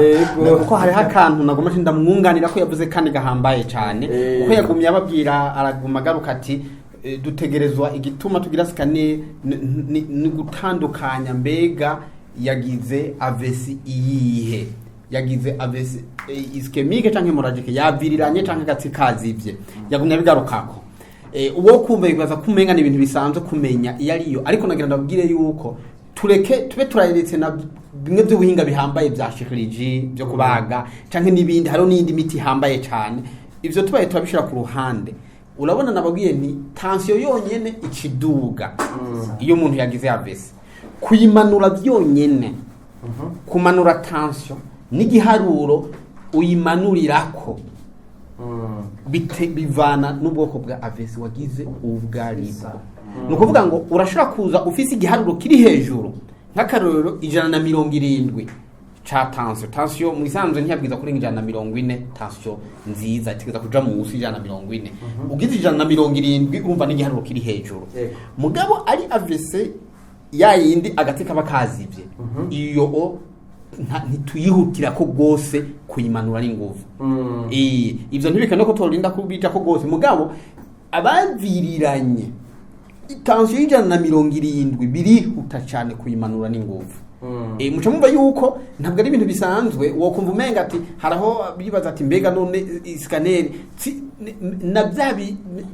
Kuko hariho akantu nagomba ndamwunganira ko yavuze kandi gahambaye cyane. Kuko yagumye ababwira, araguma agaruka ati dutegerezwa, igituma tugira scanner ni gutandukanya mbega yagize AVC iyihe. Yagize AVC ischemique canke hémorragique, yaviriranye canke agatsi kazivye, yagumye abigarukako. Uwo kumva bibaza kumenga ni ibintu bisanzwe kumenya iyo ariyo, ariko nagira ndabwire yuko tureke tube turayeretse na bimwe by'ubuhinga bihambaye bya chirurgie, byo kubaga canke n'ibindi, hariho n'iyindi miti ihambaye cyane. Ivyo tubaye turabishira ku ruhande. Urabona, nababwiye nti tension yonyene ikiduga iyo umuntu yagize AVC, kuyimanura byonyene, kumanura tension n'igiharuro uyimanurirako bivana n'ubwoko bwa AVC wagize ubwaribwo. Ni ukuvuga ngo urashobora kuza ufise igiharuro kiri hejuru, nk'akarorero 170 ca tension. Tension mu isanzwe ntiyabwiza kurenga 140. Tension nziza itegeza kuja munsi 140. Ugize 170, urumva n'igiharuro kiri hejuru. Mugabo ari AVC ya yindi agatsi kaba kazivye, iyo ntituyihutira ko rwose kuyimanura n'inguvu. Ivyo ntibikane ko torinda kubita ko rwose, mugabo abaviriranye tension y'170 birihuta cyane kuyimanura n'inguvu. Muca mumva yuko ntabwo ari ibintu bisanzwe. Wokumva umenga ati haraho bibaza ati mbega none scanner na bya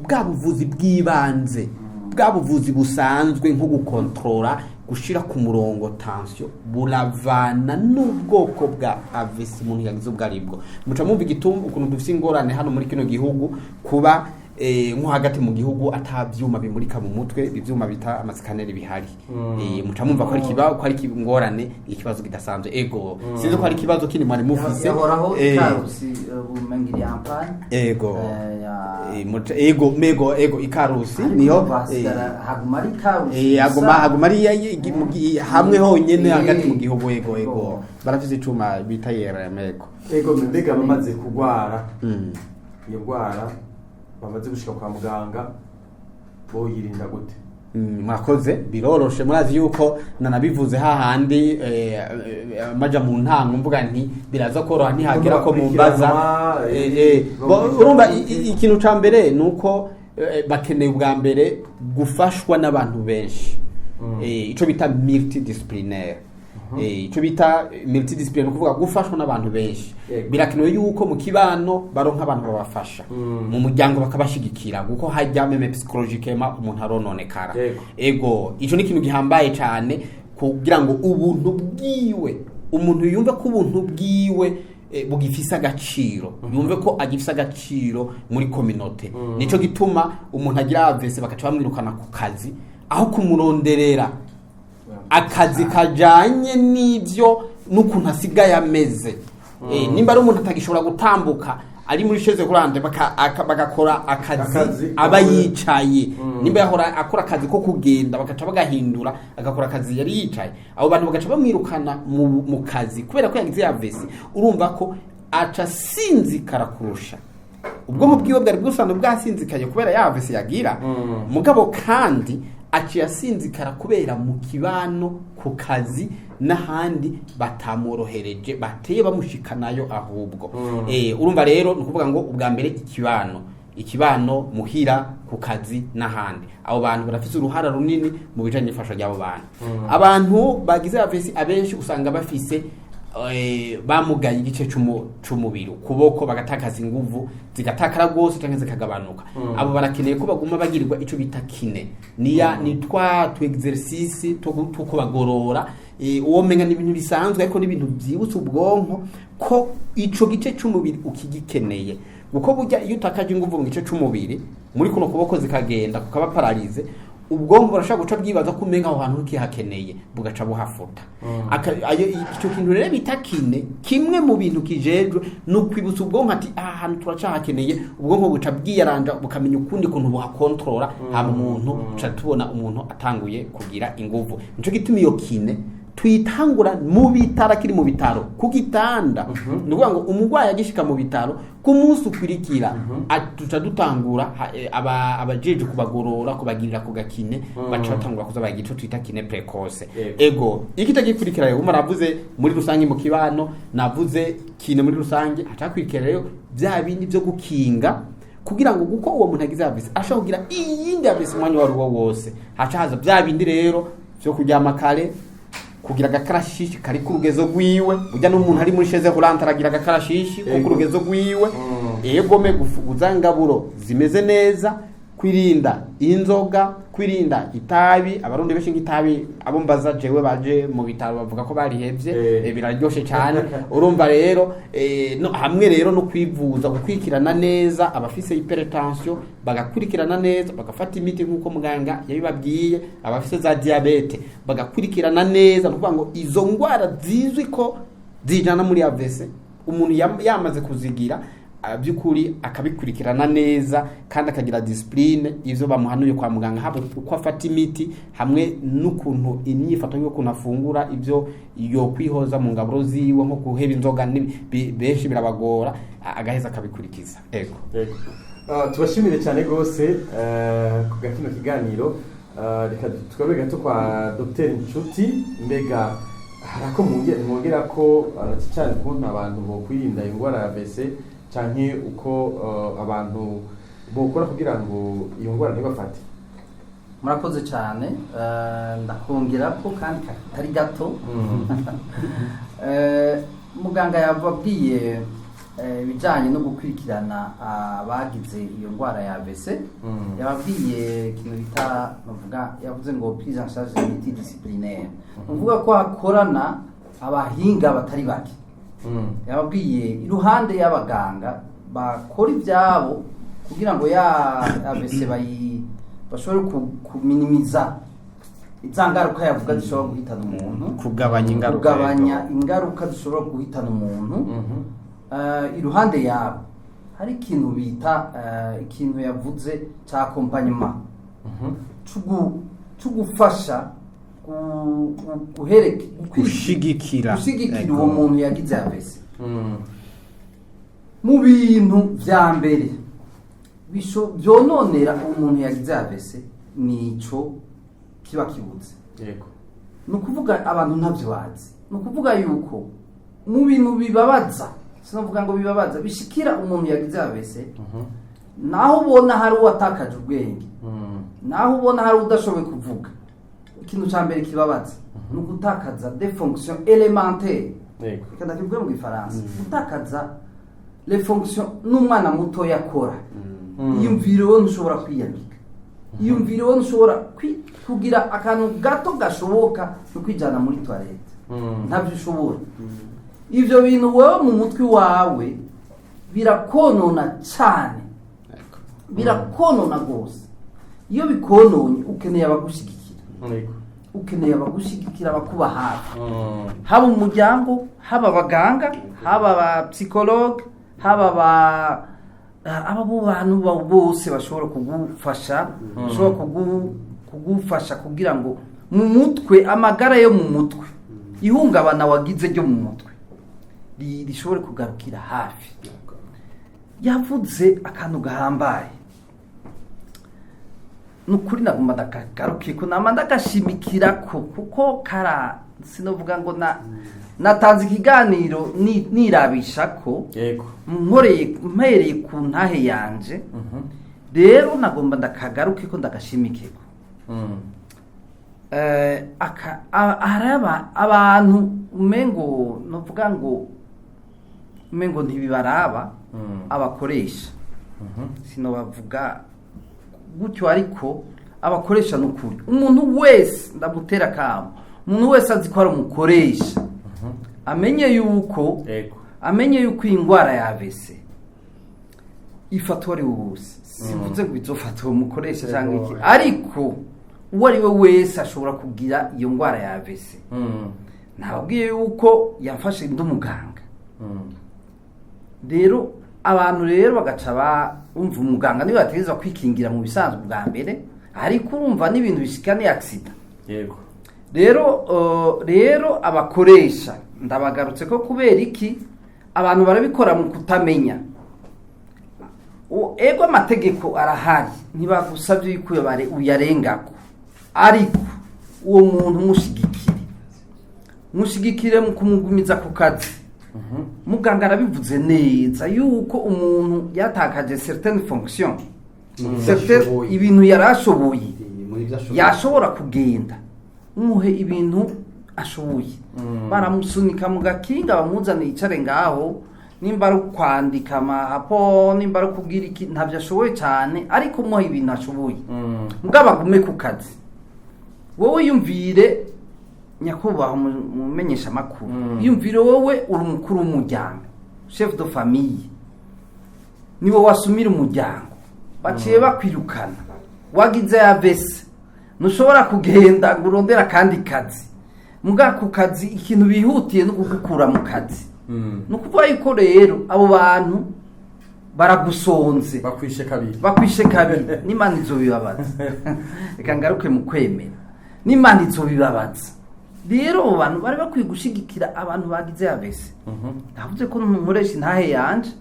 bwa buvuzi bw'ibanze, bwa buvuzi busanzwe nko gukontorora, gushira ku murongo tension, buravana n'ubwoko bwa AVC umuntu yagize ubwo aribwo. Muca mumva igituma ukuntu dufise ingorane hano muri kino gihugu, kuba nko hagati mu gihugu ata vyuma bimurika mu mutwe, ivyuma bita ama scanner bihari. Muca mumva ko ari kiba ko ari ingorane, ikibazo kidasanzwe. Ego, sinzi ko ari ikibazo kindi mwari mufise. Yahoraho ikarusi bumengiri en panne. Ego. Ego mego ego, ikarusi niho. Hasigara haguma ari ikarusi. Aguma ari hamwe honyene hagati mu gihugu. Ego, ego. Barafise icuma bita IRM, ego. Ego, mbega bamaze kugwara iyo ndwara, bamaze gushika kwa muganga, boyirinda gute? Murakoze, biroroshe. Murazi yuko nanabivuze hahandi maja mu ntango mvuga nti biraza koroha ntihagera ko mumbaza. Urumva, ikintu ca mbere ni uko bakeneye ubwa mbere gufashwa n'abantu benshi. Ico bita multidisciplinaire. Ico bita multidisciplinaire ni ukuvuga gufashwa n'abantu benshi. Birakenewe yuko mu kibano baronka abantu babafasha, mu muryango bakabashigikira, kuko hajya même psychologiquement umuntu arononekara. Ego, ico ni ikintu gihambaye cyane kugira ngo ubuntu bwiwe, umuntu yumve ko ubuntu bwiwe bugifise agaciro, yumve ko agifise agaciro muri communauté. Nico gituma umuntu agira AVC bakaca bamwirukana ku kazi, aho kumuronderera akazi kajanye n'ivyo n'ukuntu asigaye ameze. Nimba ari umuntu atagishobora gutambuka, ari muri chaise roulante, bagakora akazi Akazi, aba yicaye. Nimba yahora akora akazi ko kugenda, bagaca bagahindura agakora akazi yari yicaye. Abo bantu bagaca bamwirukana mu kazi kubera ko yagize AVC, urumva ko aca sinzikara kurusha. Ubwonko bwiwe bwari busanzwe bwasinzikaye kubera ya AVC yagira, mugabo kandi aciye asinzikara kubera mu kibano, ku kazi n'ahandi batamworohereje, bateye bamushikanayo ahubwo. Urumva rero ni ukuvuga ngo ubwa mbere ikibano, muhira, ku kazi n'ahandi, abo bantu barafise uruhara runini mu bijanye n'ifasha ry'abo bantu. Abantu bagize AVC abenshi usanga bafise bamugaye igice c'umubiri, ukuboko bagatakaza inguvu, zigatakara rwose canke zikagabanuka. Abo barakeneye ko baguma bagirirwa ico bita kiné, niya ni twa tu exercice two kubagorora. Uwo menga ni ibintu bisanzwe, ariko ni ibintu vyibutsa ubwonko ko ico gice c'umubiri ukigikeneye, kuko burya iyo utakaje inguvu mu gice c'umubiri muri kuno kuboko zikagenda kukaba paralysé, ubwonko burashobora guca bwibaza ko umenga aho hantu ntukihakeneye, bugaca buhafuta. Ico kintu rero bita kiné, kimwe mu bintu kijejwe ni ukwibutsa ubwonko ati aha hantu turacahakeneye. Ubwonko buca bwiyaranja bukamenya ukundi kuntu buhakontorora, hama umuntu tuca tubona umuntu atanguye kugira inguvu. Nico gituma iyo kiné tuyitangura mu bitaro, akiri mu bitaro ku gitanda. Ni ukuvuga ngo umurwayi agishika mu bitaro, ku munsi ukurikira duca dutangura abajejwe kubagorora, kubagirira ku ga kiné, baca batangura kuza baragira ico twita kiné précoce. Ego, ikitagikurikira rero, umara navuze muri rusange mu kibano, navuze kiné muri rusange, hacakurikira rero bya bindi byo gukinga, kugira ngo kuko uwo muntu agize AVC ashobora kugira iyindi AVC umwanya uwo ari wo wose. Haca haza bya bindi rero vyo kuryama kare. Kugira agakarashishi kari ku rugezo rwiwe. Burya n'umuntu ari muri chaise roulante aragira agakarashishi ko ku rugezo rwiwe. Egome gufuguza ngaburo zimeze neza, kwirinda inzoga, kwirinda itabi. Abarundi benshi nk'itabi, abo mbaza jewe baje mu bitaro bavuga ko barihevye. Biraryoshe cyane. Urumva rero, no, hamwe rero no kwivuza, gukurikirana neza abafise hypertension bagakurikirana neza, bagafata imiti nk'uko muganga yabibabwiye, abafise za diabète bagakurikirana neza. Ni ukuvuga ngo izo ndwara zizwi ko zijana muri AVC, umuntu yamaze kuzigira, by'ukuri akabikurikirana neza kandi akagira discipline, ivyo bamuhanuye kwa muganga, haba uko afata imiti hamwe n'ukuntu imyifato y'ukuntu afungura, ibyo yokwihoza mu ngaburo ziwe, nko guheba inzoga, benshi birabagora, agaheza akabikurikiza. Ego. Yego. Tubashimire cyane rwose ku kino kiganiro. Reka tugaruke gato kwa Dr Nshuti. Mbega hari ako mwongera ko, cyane ukuntu abantu bokwirinda indwara ya AVC, canke uko abantu bokora kugira ngo iyo ndwara ntibafate? Murakoze cyane. Ndakongera ko kandi katari gato. Muganga yababwiye ibijyanye no gukurikirana abagize iyo ndwara ya AVC. Yababwiye ikintu bita, bavuga, yavuze ngo prise en charge multidisciplinaire, ni ukuvuga ko hakorana abahinga batari bake. Yababwiye iruhande y'abaganga bakora ibyabo kugira ngo ya AVC bayi bashobore kuminimiza za ngaruka yavuga zishobora guhitana umuntu. Kugabanya ingaruka. Kugabanya ingaruka zishobora guhitana umuntu. Iruhande yabo hari ikintu bita, ikintu yavuze cya accompagnement, cugufasha guhereke Gushigikira. Gushigikira uwo muntu yagize AVC. Mu bintu vya mbere vyononera umuntu yagize AVC nico kiba kibuze. Ni ukuvuga abantu ntabyo bazi, ni ukuvuga yuko mu bintu bibabaza, sinavuga ngo bibabaza, bishikira umuntu yagize AVC, naho ubona hari uwatakaje ubwenge, naho ubona hari udashoboye kuvuga, ikintu cya mbere kibabaza ni ugutakaza des fonctions élémentaires. Reka ndakivuge mu gifaransa: gutakaza les fonctions n'umwana muto yakora. Iyumvire wowe ntushobora kwiyambika, iyumvire wowe ntushobora kugira akantu gato gashoboka no kwijyana muri toilette, ntabyo ushobora. Ibyo bintu wowe mu mutwe wawe birakonona cyane, birakonona rwose. Iyo bikononye ukeneye abagushyigikira, ukeneye abagushyigikira, abakuba hafi, haba umuryango, haba abaganga, haba aba psychologue, haba aba bo bantu bose bashobora kugufasha, bashobora kugufasha kugira ngo mu mutwe, amagara yo mu mutwe, ihungabana wagize ryo mu mutwe rishobore kugarukira hafi. Yavuze akantu gahambaye, ni ukuri nagomba ndakagarukiye ko nama ndagashimikira ko kuko kara sinovuga ngo na natanze ikiganiro nirabisha ko nkoreye mpereye ku ntahe yanje. Rero nagomba ndakagaruke ko ndagashimikeko. Hari abantu umengo novuga ngo umengo ntibibaraba, abakoresha. Sinobavuga gutyo, ariko abakoresha, ni ukuri umuntu wese ndamutera akamo, umuntu wese azi ko ari umukoresha amenye yuko amenye yuko iyi ndwara ya AVC ifata uwo ari we wese. Simvuze ngo izofata uwo mukoresha cyangwa iki, ariko uwo ari we wese ashobora kugira iyo ndwara ya AVC. Nababwiye yuko yamfashe ndi umuganga. Rero abantu rero bagaca bumva umuganga niwe bategerezwa kwikingira mu bisanzwe bwa mbere, ariko urumva n'ibintu bishika ni accident. Rero rero abakoresha ndabagarutse ko kubera iki abantu barabikora mu kutamenya. Ego, amategeko arahari, ntibagusabye yuko uyarengako, ariko uwo muntu mushigikire, mushigikire mu kumugumiza ku kazi. Muganga arabivuze neza yuko umuntu yatakaje certaines fonctions, Yashoboye. ibintu yari ashoboye, Muri ibyo ashoboye. yashobora kugenda, umuhe ibintu. ashoboye, baramusunika mu gakinga, bamuzane yicare ngaho, nimba ari ukwandika amahapo, nimba ari ukubwira iki, ntabyo ashoboye cyane, ariko umuha ibintu ashoboye, mugabo agume ku kazi. Wowe yumvire, nyakubahwa mumenyesha amakuru, yumvire wowe uri umukuru w'umuryango, chef de famille, niwe wasumira umuryango, baciye bakwirukana, wagize AVC, ntushobora kugenda ngo urondere akandi kazi. Muga ku kazi ikintu bihutiye no kugukura mu kazi. Ni ukuvuga yuko rero abo bantu baragusonze. Bakwishe kabiri. Bakwishe kabiri, n'Imana izobibabaza. Reka ngaruke mu kwemera, n'Imana izobibabaza. Rero abo bantu bari bakwiye gushigikira abantu bagize AVC. Navuze ko nkoresha intahe yanje.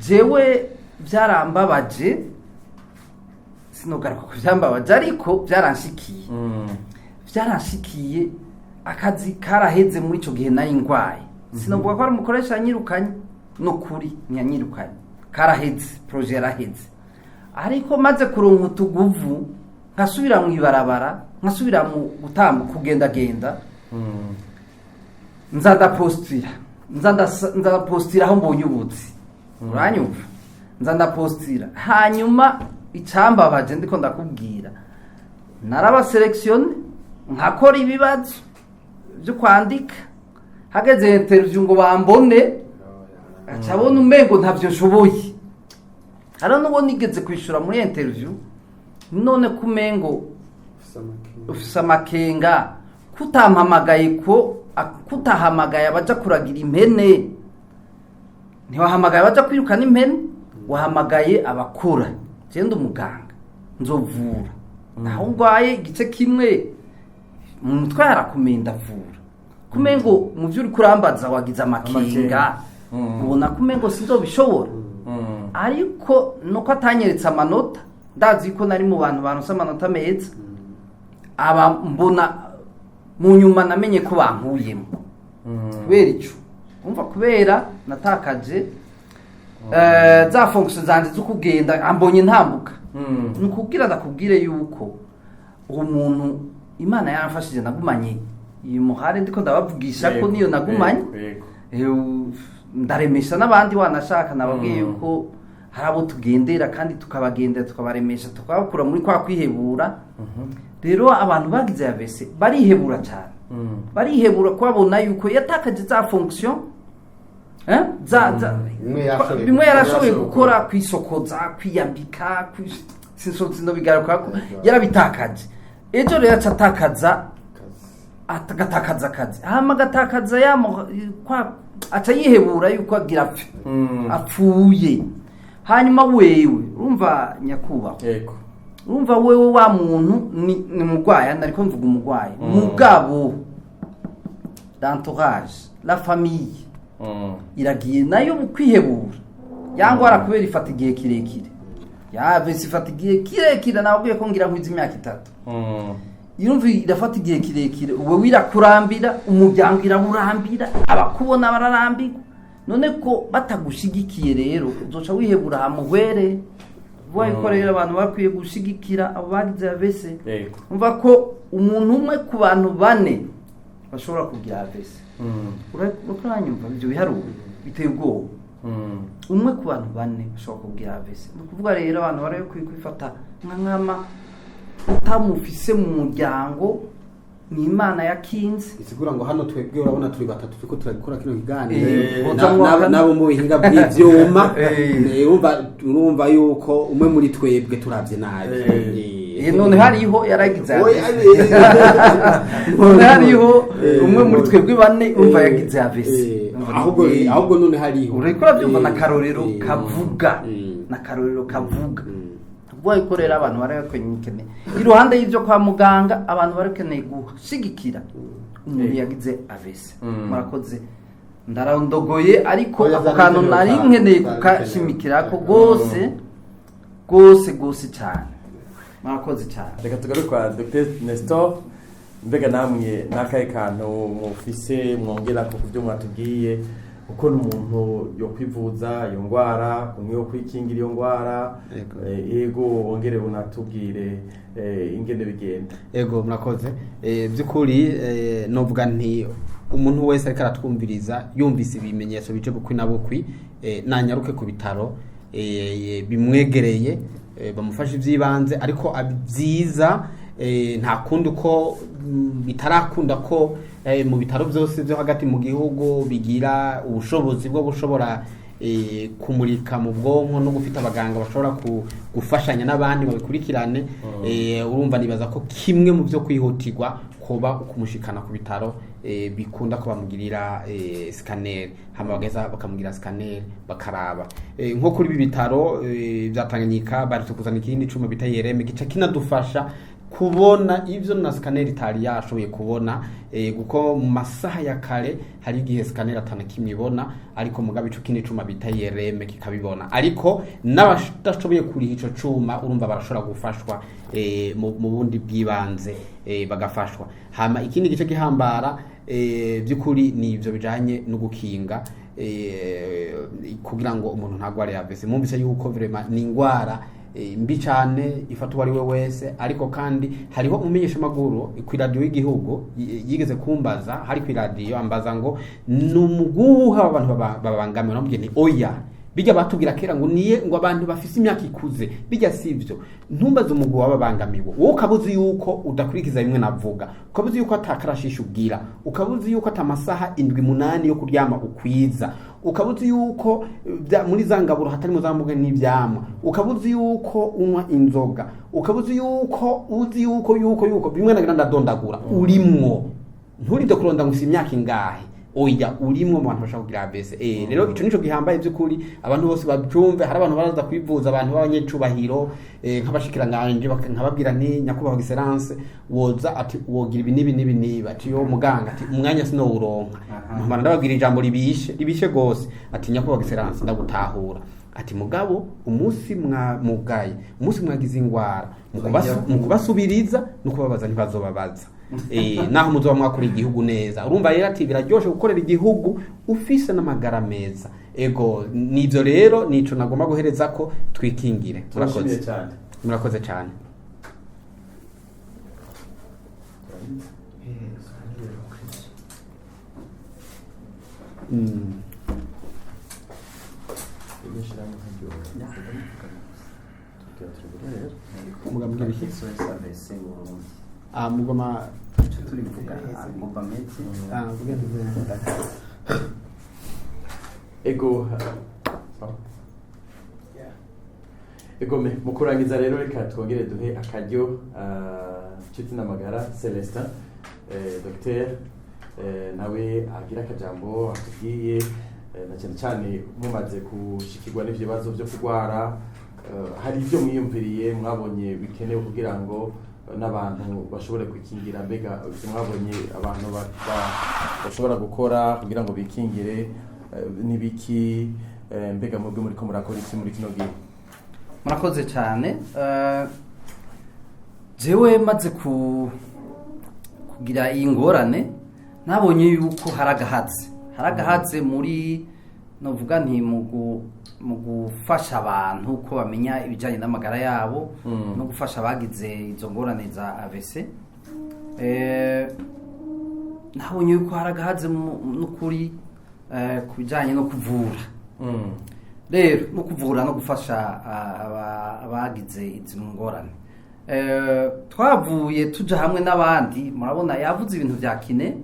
Jewe byarambabaje, sinogaruka ku byambabaje, ariko byaranshikiye. Byaranshikiye, akazi karaheze muri icyo gihe nari ndwaye. Sinavuga ko ari umukoresha yanyirukanye, no kuri ntiyanyirukanye, karaheze, projet yaraheze. Ariko maze kuronka utuguvu, nkasubira mu ibarabara, nkasubira mu gutambuka, kugendagenda, nza ndapostira, nza ndapostira aho mbonye ubuzi, uranyumva, nza ndapostira. Hanyuma icambabaje, ndiko ndakubwira, narabasélectionné, nkakora ibibazo byo kwandika, hageze interview ngo bambone, acabona umengo ntavyo nshoboye. Hariho n'uwo nigeze kwishura muri interview, none kumengo ufise amakenga, kutampamagaye, ko kutahamagaye abaja kuragira impene, ntiwahamagaye abaja kwirukana impene, wahamagaye abakora. Genda umuganga nzovura, naho ngwaye igice kimwe mu mutwe harakomeye, ndavura. Kumengo mu byo uri kurambaza wagize amakenga. Amakenga. Ubona kumengo sinzobishobora. Ariko nuko atanyeretse amanota, ndazi ko nari mu bantu baronse amanota meza. Aba mbona mu nyuma namenye ko bankuyemo kubera ico, umva, kubera natakaje za fonction zanje zo kugenda, ambonye ntambuka. Ni ukubwira, ndakubwire yuko uwo muntu Imana yaramfashije, nagumanye iyi muhare ndiko ndabavugisha ko niyo nagumanye. Ndaremesha n'abandi, wanashaka nababwiye yuko hari abo tugendera kandi tukabagendera, tukabaremesha, tukabakura muri kwa kwihebura. Rero abantu bagize AVC barihebura cyane. Barihebura kubabona yuko yatakaje za fonction, eh? Za Bimwe yashoboye bimwe yarashoboye yarashoboye gukora, kwisokoza, kwiyambika, sinobigaruka ko yarabitakaje. Ejo rero aca atakaza, agatakaza akazi, hama agatakaza kwa aca yihebura yuko agira apfe, apfuye. Hanyuma wewe urumva, nyakubahwa, urumva wewe wa muntu ni umurwayi, hano ariko mvuga umurwayi, mugabo l'entourage, la famille iragiye nayo mu kwihebura. Ya ngwara kubera ifata igihe kirekire, yavese ifata igihe kirekire, nabwiye ko ngira nkwiza imyaka 3. Irumva irafata igihe kirekire, wowe irakurambira, umuryango irawurambira, abakubona bararambirwa. None ko batagushigikiye rero uzoca wihebura hamuhwere. Vuba yuko rero abantu bakwiye gushigikira abo bagize AVC. Umva ko umuntu umwe ku bantu bane bashobora kugira AVC. Uranyumva, ibyo biharuro biteye ubwoba. Umwe ku bantu bane bashobora kugira AVC. Ni ukuvuga rero abantu bari bakwiye kwifata nka nkama utamufise mu muryango, ni Imana yakinze. Bisigura ngo hano twebwe urabona turi batatu turiko turakora kino kiganiro, nabo mu bihinga bw'ivyuma. Urumva yuko umwe muri twebwe turavye nabi. None hariho yaragize Oya, AVC. None hariho umwe muri twebwe bane, umva, yagize AVC. Ahubwo ahubwo none hariho Uriko urabyumva, n'akarorero kavuga, n'akarorero kavuga. Ubwo yuko rero abantu bari bakeneye, iruhande y'ibyo kwa muganga, abantu bari bakeneye gushigikira umuntu yagize AVC. Murakoze, ndarondogoye, ariko Oya, ako vyari kantu bikenewe nari cane, nkeneye vyari kukashimikira ko bikenewe. rwose rwose rwose cyane. Murakoze cyane. Reka tugaruke kwa Dr Nestor. Mbega namwe n'akahe kantu mufise mwongera ko kubyo mwatubwiye? Uko n'umuntu yo kwivuza iyo ngwara, kumwe yo kwikingira iyo ngwara. Yego. Ego, wongere unatubwire ingene bigenda. Ego, murakoze. By'ukuri novuga nti umuntu wese ariko aratwumviriza yumvise ibimenyetso bije bukwi na bukwi, nanyaruke ku bitaro bimwegereye, bamufashe iby'ibanze. Ariko byiza, nta kundi uko bitarakunda ko mu bitaro byose byo hagati mu gihugu bigira ubushobozi bwo gushobora kumurika mu bwonko no gufita abaganga bashobora gufashanya n'abandi babikurikirane. Urumva nibaza ko kimwe mu byo kwihutirwa kuba ukumushikana ku bitaro bikunda ko bamugirira scanner, hama bageza bakamugira scanner bakaraba. Nko kuri ibi bitaro bya Tanganyika baretse kuzana ikindi cuma bita IRM, gica kinadufasha kubona ivyo na scanner itari yashoboye kubona, kuko mu masaha ya kare hari igihe scanner atana kimwe ibona, ariko mugabe ico kindi cuma bita IRM kikabibona. Ariko n'abadashoboye kuriha ico cuma, urumva barashobora gufashwa mu bundi bw'ibanze, bagafashwa. Hama ikindi gice gihambara, by'ukuri ni ivyo bijanye no gukinga, kugira ngo umuntu ntagware AVC. Mwumvise yuko vraiment ni ingwara mbi cane ifata uwo ari we wese. Ariko kandi hariho umumenyeshamakuru ku iradiyo y'igihugu yigeze kumbaza, hari ku iradiyo, ambaza ngo ni umuguha abantu babangamiwe. Namubwiye nti oya, bijya batubwira kera ngo niye ngo abantu bafise imyaka ikuze, bijya sivyo. Ntumbaze umugwi w'ababangamiwe, wowe ukabuzi yuko udakurikiza bimwe navuga, ukabuzi yuko atakarashisha ubwira, ukabuzi yuko atamasaha 7 8 yo kuryama ukwiza, ukabuzi yuko muri za ngaburo hatarimo za mboga n'ivyamwa, ukabuzi yuko unywa inzoga, ukabuzi yuko uzi yuko yuko yuko bimwe nagira ndadondagura, urimwo. Nturinde kuronda ngo ufise imyaka ingahe, oya, urimwo mu bantu bashaka kugira AVC. Rero ico nico gihambaye by'ukuri, abantu bose babyumve. Hari abantu baraza kwivuza, abantu b'abanyecubahiro, nk'abashikiranganje, nkababwira nti nyakubahwa excellence, woza ati wogira ibi n'ibi n'ibi n'ibi, ati yo muganga, ati umwanya sinowuronka. Mpamara ndababwira ijambo ribishe ribishe gose, ati nyakubahwa excellence, ndagutahura, ati mugabo umunsi mwamugaye, umunsi mwagize ingwara, mu kubasubiriza no kubabaza ntibazobabaza, naho muzoba mwakora igihugu neza. Urumva rero ati biraryoshe gukorera igihugu ufise n'amagara meza. Ego, nivyo rero nico nagomba guhereza ko twikingire. Turashimiye Murakoze cyane. Murakoze cyane. Mugambwira iki? SOS AVC Burundi. Ah, mugoma. Ico turivuga Mobameti. Ah, vuga ntuze. Ego, sawa. Ego me mu kurangiza rero reka twongere duhe akaryo nshuti n'amagara Celestin, docteur, nawe agira akajambo atubwiye, na cyane cyane mumaze gushikirwa n'ivyo bibazo byo kurwara, hari ibyo mwiyumviriye mwabonye bikenewe kugira ngo n'abantu bashobore kwikingira. Mbega ibyo mwabonye abantu bashobora gukora kugira ngo bikingire n'ibiki? Mbega mwebwe muriko murakora iki muri kino gihe? Murakoze cyane. Jewe maze kugira iyi ngorane, nabonye yuko hari agahatsi, hari agahatsi muri novuga nti mu gufasha abantu ko bamenya ibijyanye n'amagara yabo no gufasha abagize izo ngorane za AVC. Nabonye yuko hari agahatsi n'ukuri ku bijyanye no kuvura rero, no kuvura no gufasha abagize izi ngorane. Twavuye tuja hamwe n'abandi, murabona yavuze ibintu bya kiné,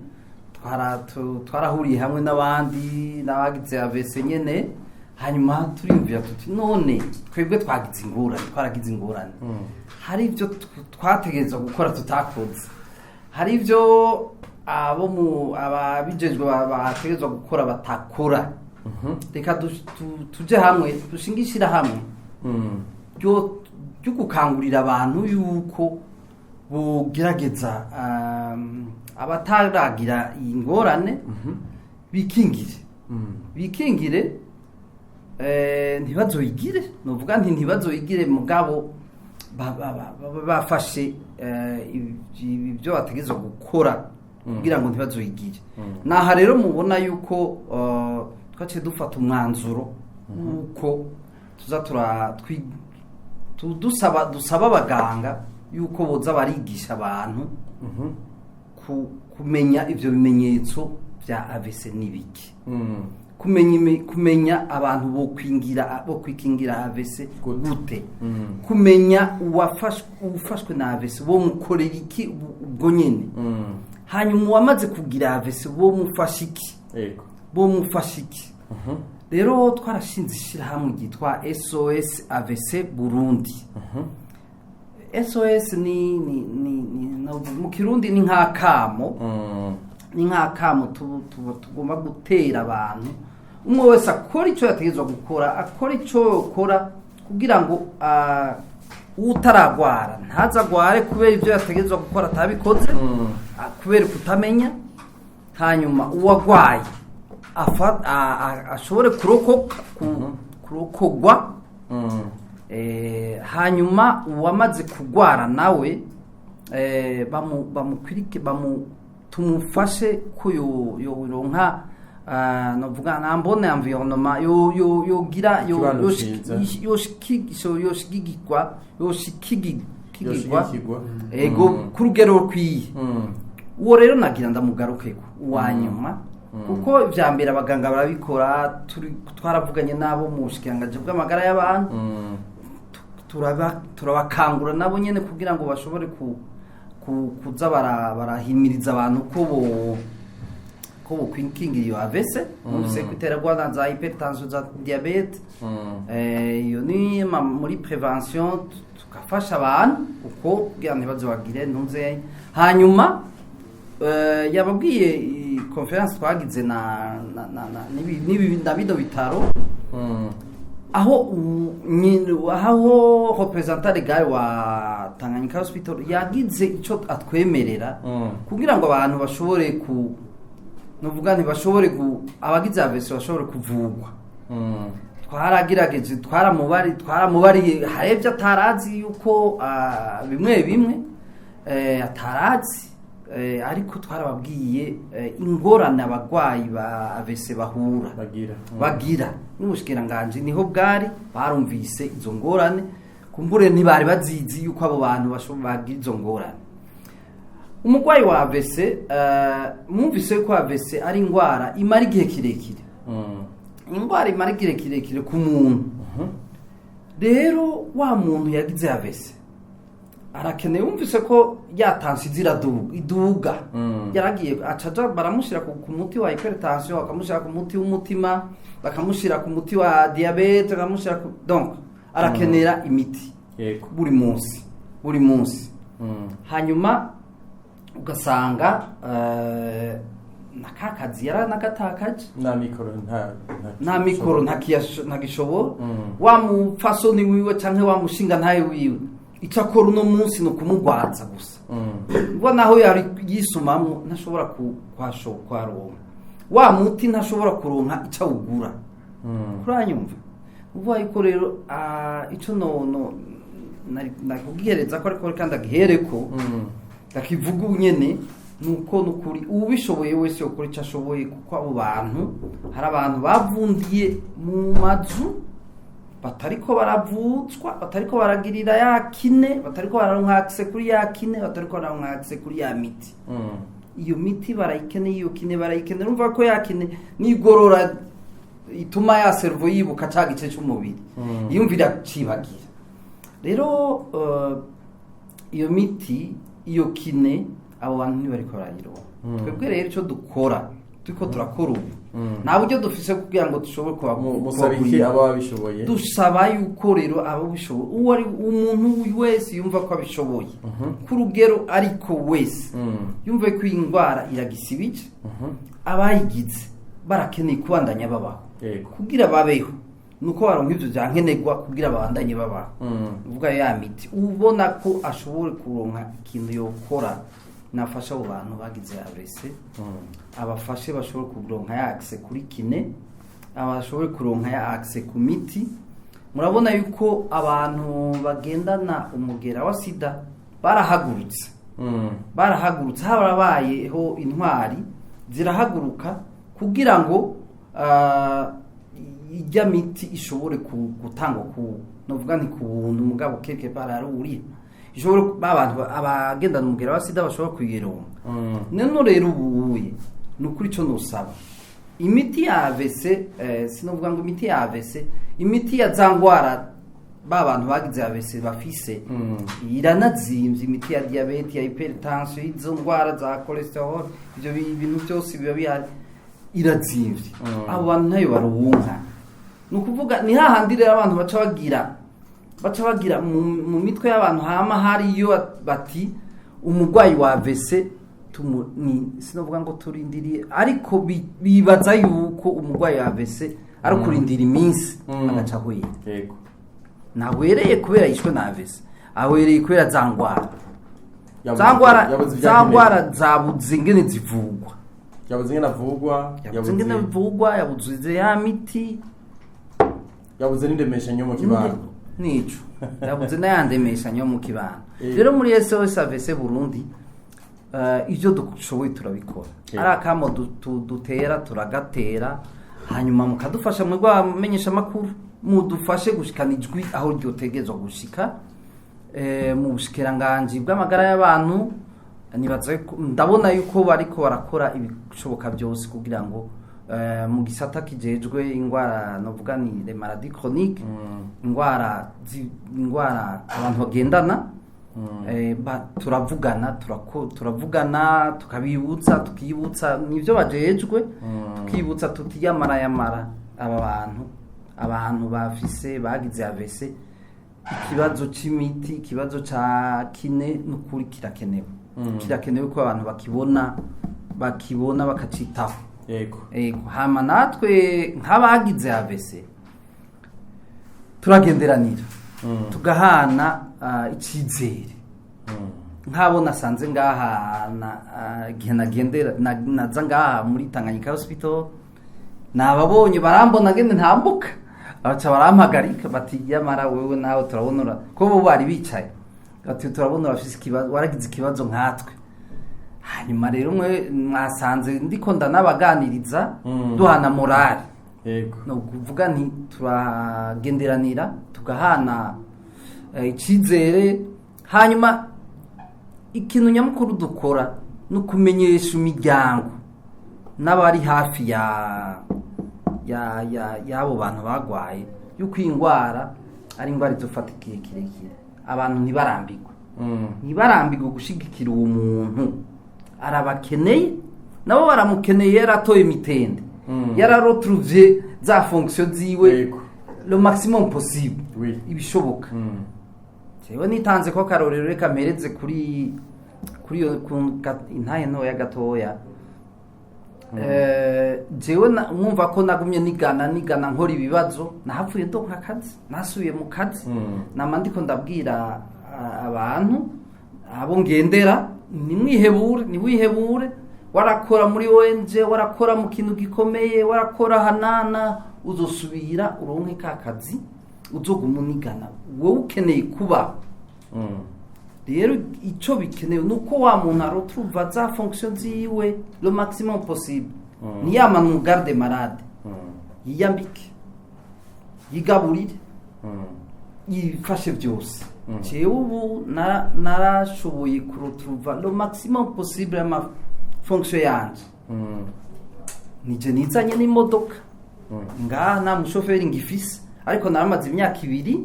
twarahuriye hamwe n'abandi n'abagize AVC nyene, hanyuma turiyumvira tuti none twebwe twagize ingorane, twaragize ingorane, hari ibyo twategerezwa gukora tutakoze, hari ibyo abo mu ababijejwe bategerezwa gukora batakora. Reka tuje hamwe dushinge ishyirahamwe ryo gukangurira abantu yuko bogerageza, abataragira iyi ngorane bikingire, bikingire, ntibazoyigire. Novuga nti ntibazoyigire, mugabo bafashe ibyo bategerezwa gukora kugira ngo ntibazoyigire. Naha rero mubona yuko Twaciye dufata umwanzuro w'uko tuza tura twi- tu- dusaba dusaba abaganga yuko boza barigisha abantu kumenya ivyo bimenyetso vya AVC n'ibiki, kumenya abantu bo kwikingira AVC Gute. gute, kumenya uwafashwe na AVC bo mukorera iki ubwo nyene, hanyuma uwamaze kugira AVC bo mufasha iki, bo mufasha iki. Rero twarashinze ishyirahamwe ryitwa SOS AVC Burundi. SOS ni mu Kirundi ni nk'akamo, ni nk'akamo tugomba gutera abantu, umwe wese akora icyo yategerezwa gukora, akora icyo yokora kugira ngo utaragwara ntaze agware kubera ibyo yategerezwa gukora atabikoze, kubera kutamenya. Hanyuma uwagwaye ashobore kurokoka, kurokogwa. Hanyuma uwamaze kugwara nawe bamukwirike, tumufashe ko yoronka, novuga nambone environnement yo yo yogira yo Ikibano ciza. Yoshigikwa yoshikigirwa. Yoshigikirwa. Ego, ku rugero rukwiye. Uwo rero nagira ndamugarukeko uwa nyuma, kuko ibya mbere abaganga barabikora. Turi twaravuganye n'abo mu bushikiranganji bw'amagara y'abantu, turabakangura nabo nyene kugira ngo bashobore kuza barahimiriza abantu ko bokwikingira iyo AVC. Numvise ko iterwa na za hypertension, za diabète. Iyo ni muri prévention, tugafasha abantu uko kugira ngo ntibaze bagire ntuze. Hanyuma yababwiye conférence twagize na bino bitaro, aho aho représentant légal wa Tanganyika Hospital yagize ico atwemerera kugira ngo abantu bashobore ku nuvuga ntibashobore ku abagize AVC bashobore kuvugwa. Twaragerageje, twaramubariye, hari ibyo atarazi yuko bimwe bimwe atarazi, ariko twarababwiye ingorane abarwayi ba AVC bahura bagira. Bagira n'ubushikiranganje niho bwari, barumvise izo ngorane, kumbure ntibari bazizi yuko abo bantu bagira izo ngorane. Umurwayi wa AVC, mwumvise ko AVC ari indwara imara igihe kirekire, indwara imara igihe kirekire ku muntu. Rero wa muntu yagize AVC arakeneye, wumvise ko ya tension ziraduga, iduga. Yaragiye acaja baramushyira ku muti wa hypertension, bakamushyira ku muti w'umutima, bakamushyira ku muti wa diabète, bakamushyira ku, donc arakenera imiti buri munsi, buri munsi. Hanyuma ugasanga na ka kazi yaranakatakaje. Nta mikoro, nta Nta mikoro, ntagishobora. Wa mupfasoni wiwe canke wa mushinga ntaye wiwe, icyo akora uno munsi ni ukumugwaza gusa. Ubwo naho yari yisumamwo ntashobora kwaronka wa muti, ntashobora kuronka icyo awugura. Kuranyumva uvuga yuko rero ico no nakubwihereza ko, ariko kandi agihereko ndakivuga ubu nyene, nuko nukuri ubishoboye wese yokora icyo ashoboye, kuko abo bantu, hari abantu bavundiye mu mazu, batariko baravutswa, batariko baragirira ya kiné, batariko bararonka accès kuri ya kiné, batariko bararonka accès kuri ya miti. Iyo miti barayikeneye, iyo kiné barayikeneye. Urumva ko ya kiné nigorora ituma ya cerveau yibuka ca gice c'umubiri, yumvira cibagira. Rero iyo miti, iyo kiné, abo bantu ntibariko barayironka. Twebwe rero ico dukora, turiko turakora ubu, nta buryo dufise kugira ngo dushobore Musaba iki kubagurira. aba babishoboye? Dusaba yuko rero abo bishoboye, uwo ari umuntu wese yumva ko abishoboye ku rugero ariko wese yumve ko iyi ndwara iragisibije, abayigize barakeneye kubandanya babaho. Kugira babeho nuko baronka ivyo vya nkenerwa kugira babandanye babaho. Uvuga ya miti, ubona ko ashobora kuronka ikintu yokora, nafasha abo bantu bagize AVC, abafashe bashobore kuronka ya accès kuri kiné, abashobore kuronka ya accès ku miti. Murabona yuko abantu bagendana umugera wa sida barahagurutse, barahagurutse, harabayeho intwari zirahaguruka kugira ngo ijya miti ishobore gutangwa ku novuga nti ku buntu, mugabo quelque part ari uriya ishobore ba bantu abagendana umugera wa sida bashobora kuyironka. None rero ubuye ni ukuri ico nusaba, imiti ya AVC, sinovuga ngo imiti ya AVC, imiti ya za ngwara ba bantu bagize AVC bafise iranazimvye, imiti ya diabète, ya hypertension, izo ngwara za cholesterol, ivyo bintu byose biba bihari, irazimvye. Abo bantu ntayo baronka. Ni ukuvuga ni hahandi rero abantu baca bagira mu mitwe y'abantu, hama hariyo bati umurwayi wa AVC ni sinovuga ngo turindiriye, ariko bibaza yuko umurwayi wa AVC ari ukurindira iminsi agaca ahwera. Ntahwereye kubera yishwe na AVC, ahwereye kubera za ngwara za ngwara Yabuze za ibyankenerwa. ngwara zabuze ingene zivugwa. Yabuze ingene avugwa. Yabuze ingene bivugwa, yabuze ya miti. Yabuze n'indemeshanyo mu kibano. Nico, yabuze n'ayandemeshanyo mu kibano. Rero muri SOS AVC Burundi, ibyo dushoboye turabikora. Ari akamo dutera, turagatera, hanyuma mukadufasha mwebwe abamenyesha amakuru, mudufashe gushikana ijwi aho ryotegerezwa gushika mu bushikiranganji bw'amagara y'abantu. Nibaza ndabona yuko bariko barakora ibishoboka byose kugira ngo mu gisata kijejwe ingwara, novuga ni les maladies chroniques, ingwara abantu bagendana, turavugana, turavugana, tukabibutsa, tukibutsa nivyo bajejwe, tukibutsa tuti yamara yamara aba bantu, abantu bafise bagize AVC, ikibazo c'imiti, ikibazo ca kiné, n'ukuri kirakenewe. Kirakenewe ko abantu bakibona bakacitaho. Ego, hama natwe nk'abagize AVC turagenderanira, tugahana icizere. Nk'abo nasanze ngaha igihe nagendera naza ngaha muri Tanganyika Hospital, nababonye barambona ngene ntambuka, baca barampagarika bati yamara wewe nawe turabona ko bo bari bicaye, bati turabona urafise ikibazo, waragize ikibazo nkatwe. Hanyuma rero mwe mwasanze ndiko ndanabaganiriza, duhana morale. Ni ukuvuga nti turagenderanira, tugahana icizere. Hanyuma ikintu nyamukuru dukora ni ukumenyesha imiryango n'abari hafi ya ya ya y'abo bantu bagwaye yuko iyi ndwara ari indwara izofata igihe kirekire. Abantu ntibarambirwe, ntibarambirwe gushigikira uwo muntu, arabakeneye, nabo baramukeneye. Yaratoye imitende, yararetrouvye za fonction ziwe le maximum possible, ibishoboka. Jewe nitanze ko akarorero, reka mpereze kuri iyo intahe ntoya gatoya. Jewe mwumva ko nagumye nigana nigana nkora ibibazo, nahapfuye ndonka akazi, nasubiye mu kazi. Nama ndiko ndabwira abantu abo ngendera, nimwihebure, niwihebure, warakora muri ONG, warakora mu kintu gikomeye, warakora hanana, uzosubira uronke ka kazi, uzoguma unigana, wowe ukeneye kuba. Rero ico bikenewe nuko wa muntu aretrouva za fonction ziwe le maximum possible. Niyama mu garde malade, yiyambike, yigaburire, yifashe byose. Jewe ubu narashoboye kuretrouva le maximum possible ama fonction yanje. Nije nizanye n'imodoka ngaha, nta mushoferi ngifise, ariko naramaze imyaka 2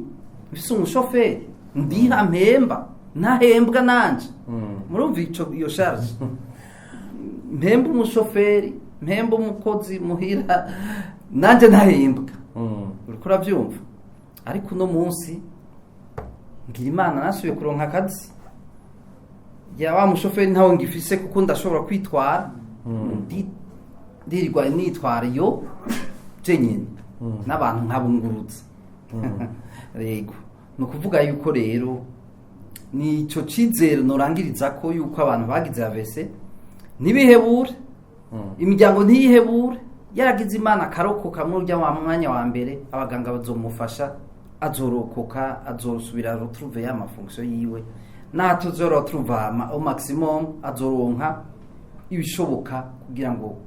mfise umushoferi ndiha mpemba, ntahembwa nanje. Murumva ico iyo charge, mpemba umushoferi, mpemba umukozi muhira, nanje ntahembwa. Uriko uravyumva? Ariko uno munsi ngira Imana nasubiye kuronka akazi, ya wa mushoferi ntawe ngifise, kuko ndashobora kwitwara. Ndirirwa nitwara iyo jenyine n'abantu nkabungurutse. Rego, ni ukuvuga yuko rero nico cizere norangiriza ko yuko abantu bagize AVC ntibihebure, imiryango ntiyihebure. Yaragize Imana akarokoka muri urya wa mwanya wa mbere, abaganga bazomufasha, azorokoka, azosubira retrouver ya ma fonction yiwe. Natazororetrouva au maximum, azoronka ibishoboka kugira ngo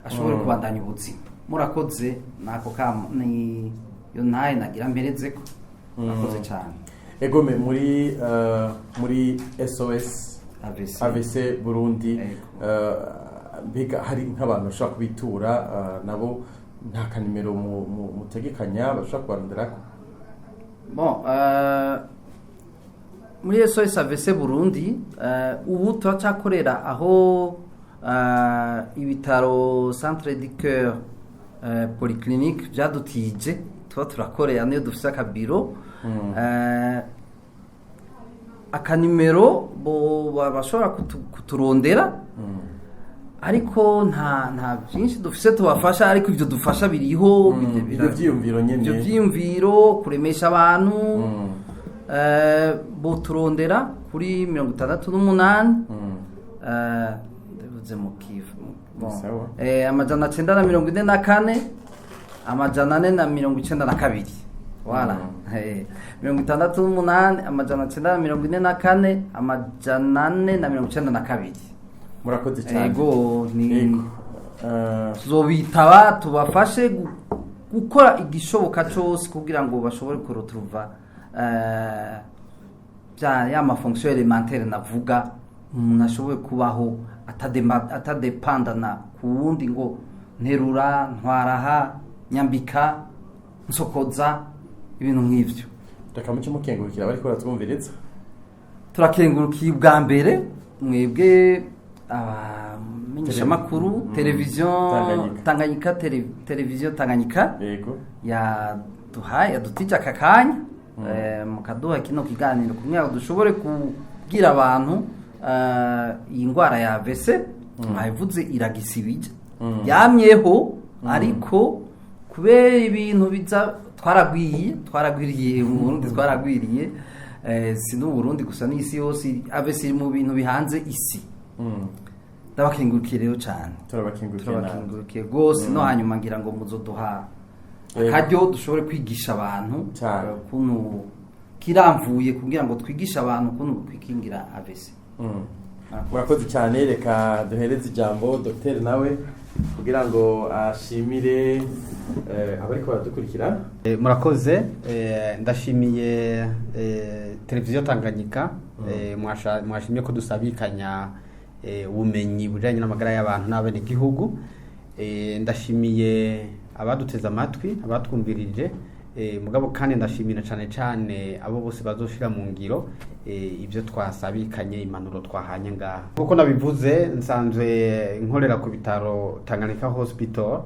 ashobore kubandanya ubuzima. Murakoze. Nako kamo ni yo ntaye nagira mperezeko. Murakoze cyane. Egome muri SOS AVC. AVC Burundi. Ego. Mbega hari nk'abantu bashobora kubitura, nabo nta kanimero mutegekanya bashobora kubaronderako? Bon, muri SOS AVC Burundi, ubu turacyakorera aho ibitaro Centre du Cœur, Polyclinique byadutije, tuba turakorera niyo dufise akabiro. Akanimero bo bashobora kuturondera, ariko nta byinshi dufise tubafasha, ariko ibyo dufasha biriho. Ibyo vyiyumviro nyene. Ibyo vyiyumviro, kuremesha abantu. Boturondera kuri 68, ndabivuze mu kivu. Bon. Sawa. 944 492. Voilà. 68 944 492. Murakoze cyane. Ego, ni Ego. Tuzobitaba tubafashe gukora igishoboka cyose kugira ngo bashobore kuretrouva bya ya ma fonction élémentaire navuga, umuntu ashoboye kubaho atadepandana ku wundi ngo nterura, ntwaraha, nyambika, nsokoza, ibintu nk'ivyo. Reka muce mukengurukira bariko baratwumviriza. Turakengurukiye ubwa mbere mwebwe abamenyeshamakuru, televiziyo Tanganyika. Tanganyika, televiziyo Tanganyika yaduhaye, yadutije aka kanya, mukaduha kino kiganiro kugira ngo dushobore kubwira abantu iyi ndwara ya AVC. Mwabivuze, iragisibije, yamyeho, ariko kubera ibintu biza twaragwiye, twaragwiriye mu Burundi, twaragwiriye, si n'u Burundi gusa, n'isi yose. AVC iri mu bintu bihanze isi. Ndabakengurukiye rero cyane. Turabakengurukiye nawe. Turabakengurukiye rwose. No hanyuma ngira ngo muzoduha Yego. akaryo dushobore kwigisha abantu Cyane. ukuntu kiramvuye, kugira ngo twigishe abantu ukuntu kwikingira AVC. Murakoze cyane. Reka duhereze ijambo dogiteri nawe kugira ngo ashimire abariko baradukurikira. Murakoze. Ndashimiye televiziyo Tanganyika. Mwashimye ko dusabikanya ubumenyi bujanye n'amagara y'abantu n'abenegihugu. Ndashimiye abaduteze amatwi, abatwumvirije, mugabo kandi ndashimira cane cane abo bose bazoshira mu ngiro ibyo twasabikanye, impanuro twahanye ngaha. Kuko nabivuze, nsanzwe nkorera ku bitaro Tanganyika Hospital.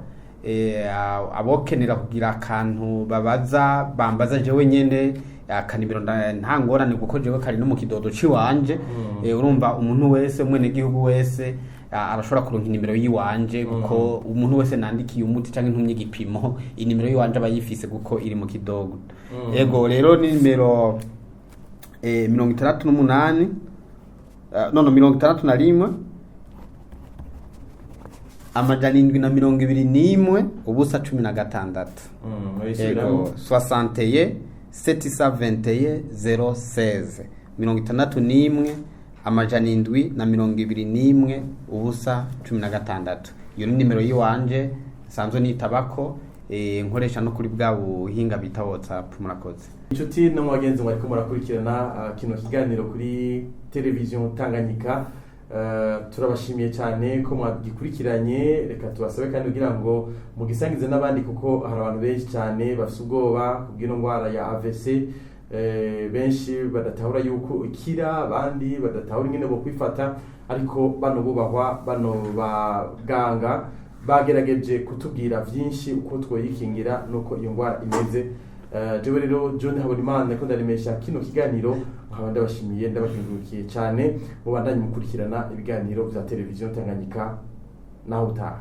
Abokenera kugira akantu babaza, bambaza jewe nyene akanimero, nta ngorane, kuko jewe kari no mu kidodo ciwanje. Urumva umuntu wese, umwenegihugu wese arashobora kuronka inimero yiwanje, kuko umuntu wese nandikiye umuti canke ntumye igipimo, inimero yiwanje aba yifise kuko iri mu kidogo. Ego rero ni nimero 68, no 61 721 0 16. Murayisubiramo. Ego, 61 721 016, 61 721 0 16. Iyo ni nimero yiwanje nsanzwe nitabako, nkoresha no kuri bwa buhinga bita WhatsApp. Murakoze. Inshuti no mu bagenzi mwariko murakurikirana kino kiganiro kuri televiziyo Tanganyika, turabashimiye cyane ko mwagikurikiranye. Reka tubasabe kandi kugira ngo mugisangize n'abandi, kuko hari abantu benshi cyane bafite ubwoba kubw'ino ndwara ya AVC. Benshi badatahura yuko ikira, abandi badatahura ingene bo kwifata, ariko bano bubahwa, bano baganga bagerageje kutubwira vyinshi uko twoyikingira nuko iyo ndwara imeze. Jewe rero John Habonimana ndiko ndaremesha kino kiganiro, nkaba ndabashimiye, ndabakengurukiye cyane. Mubandanye mukurikirana ibiganiro vya televiziyo Tanganyika. Naho utaha.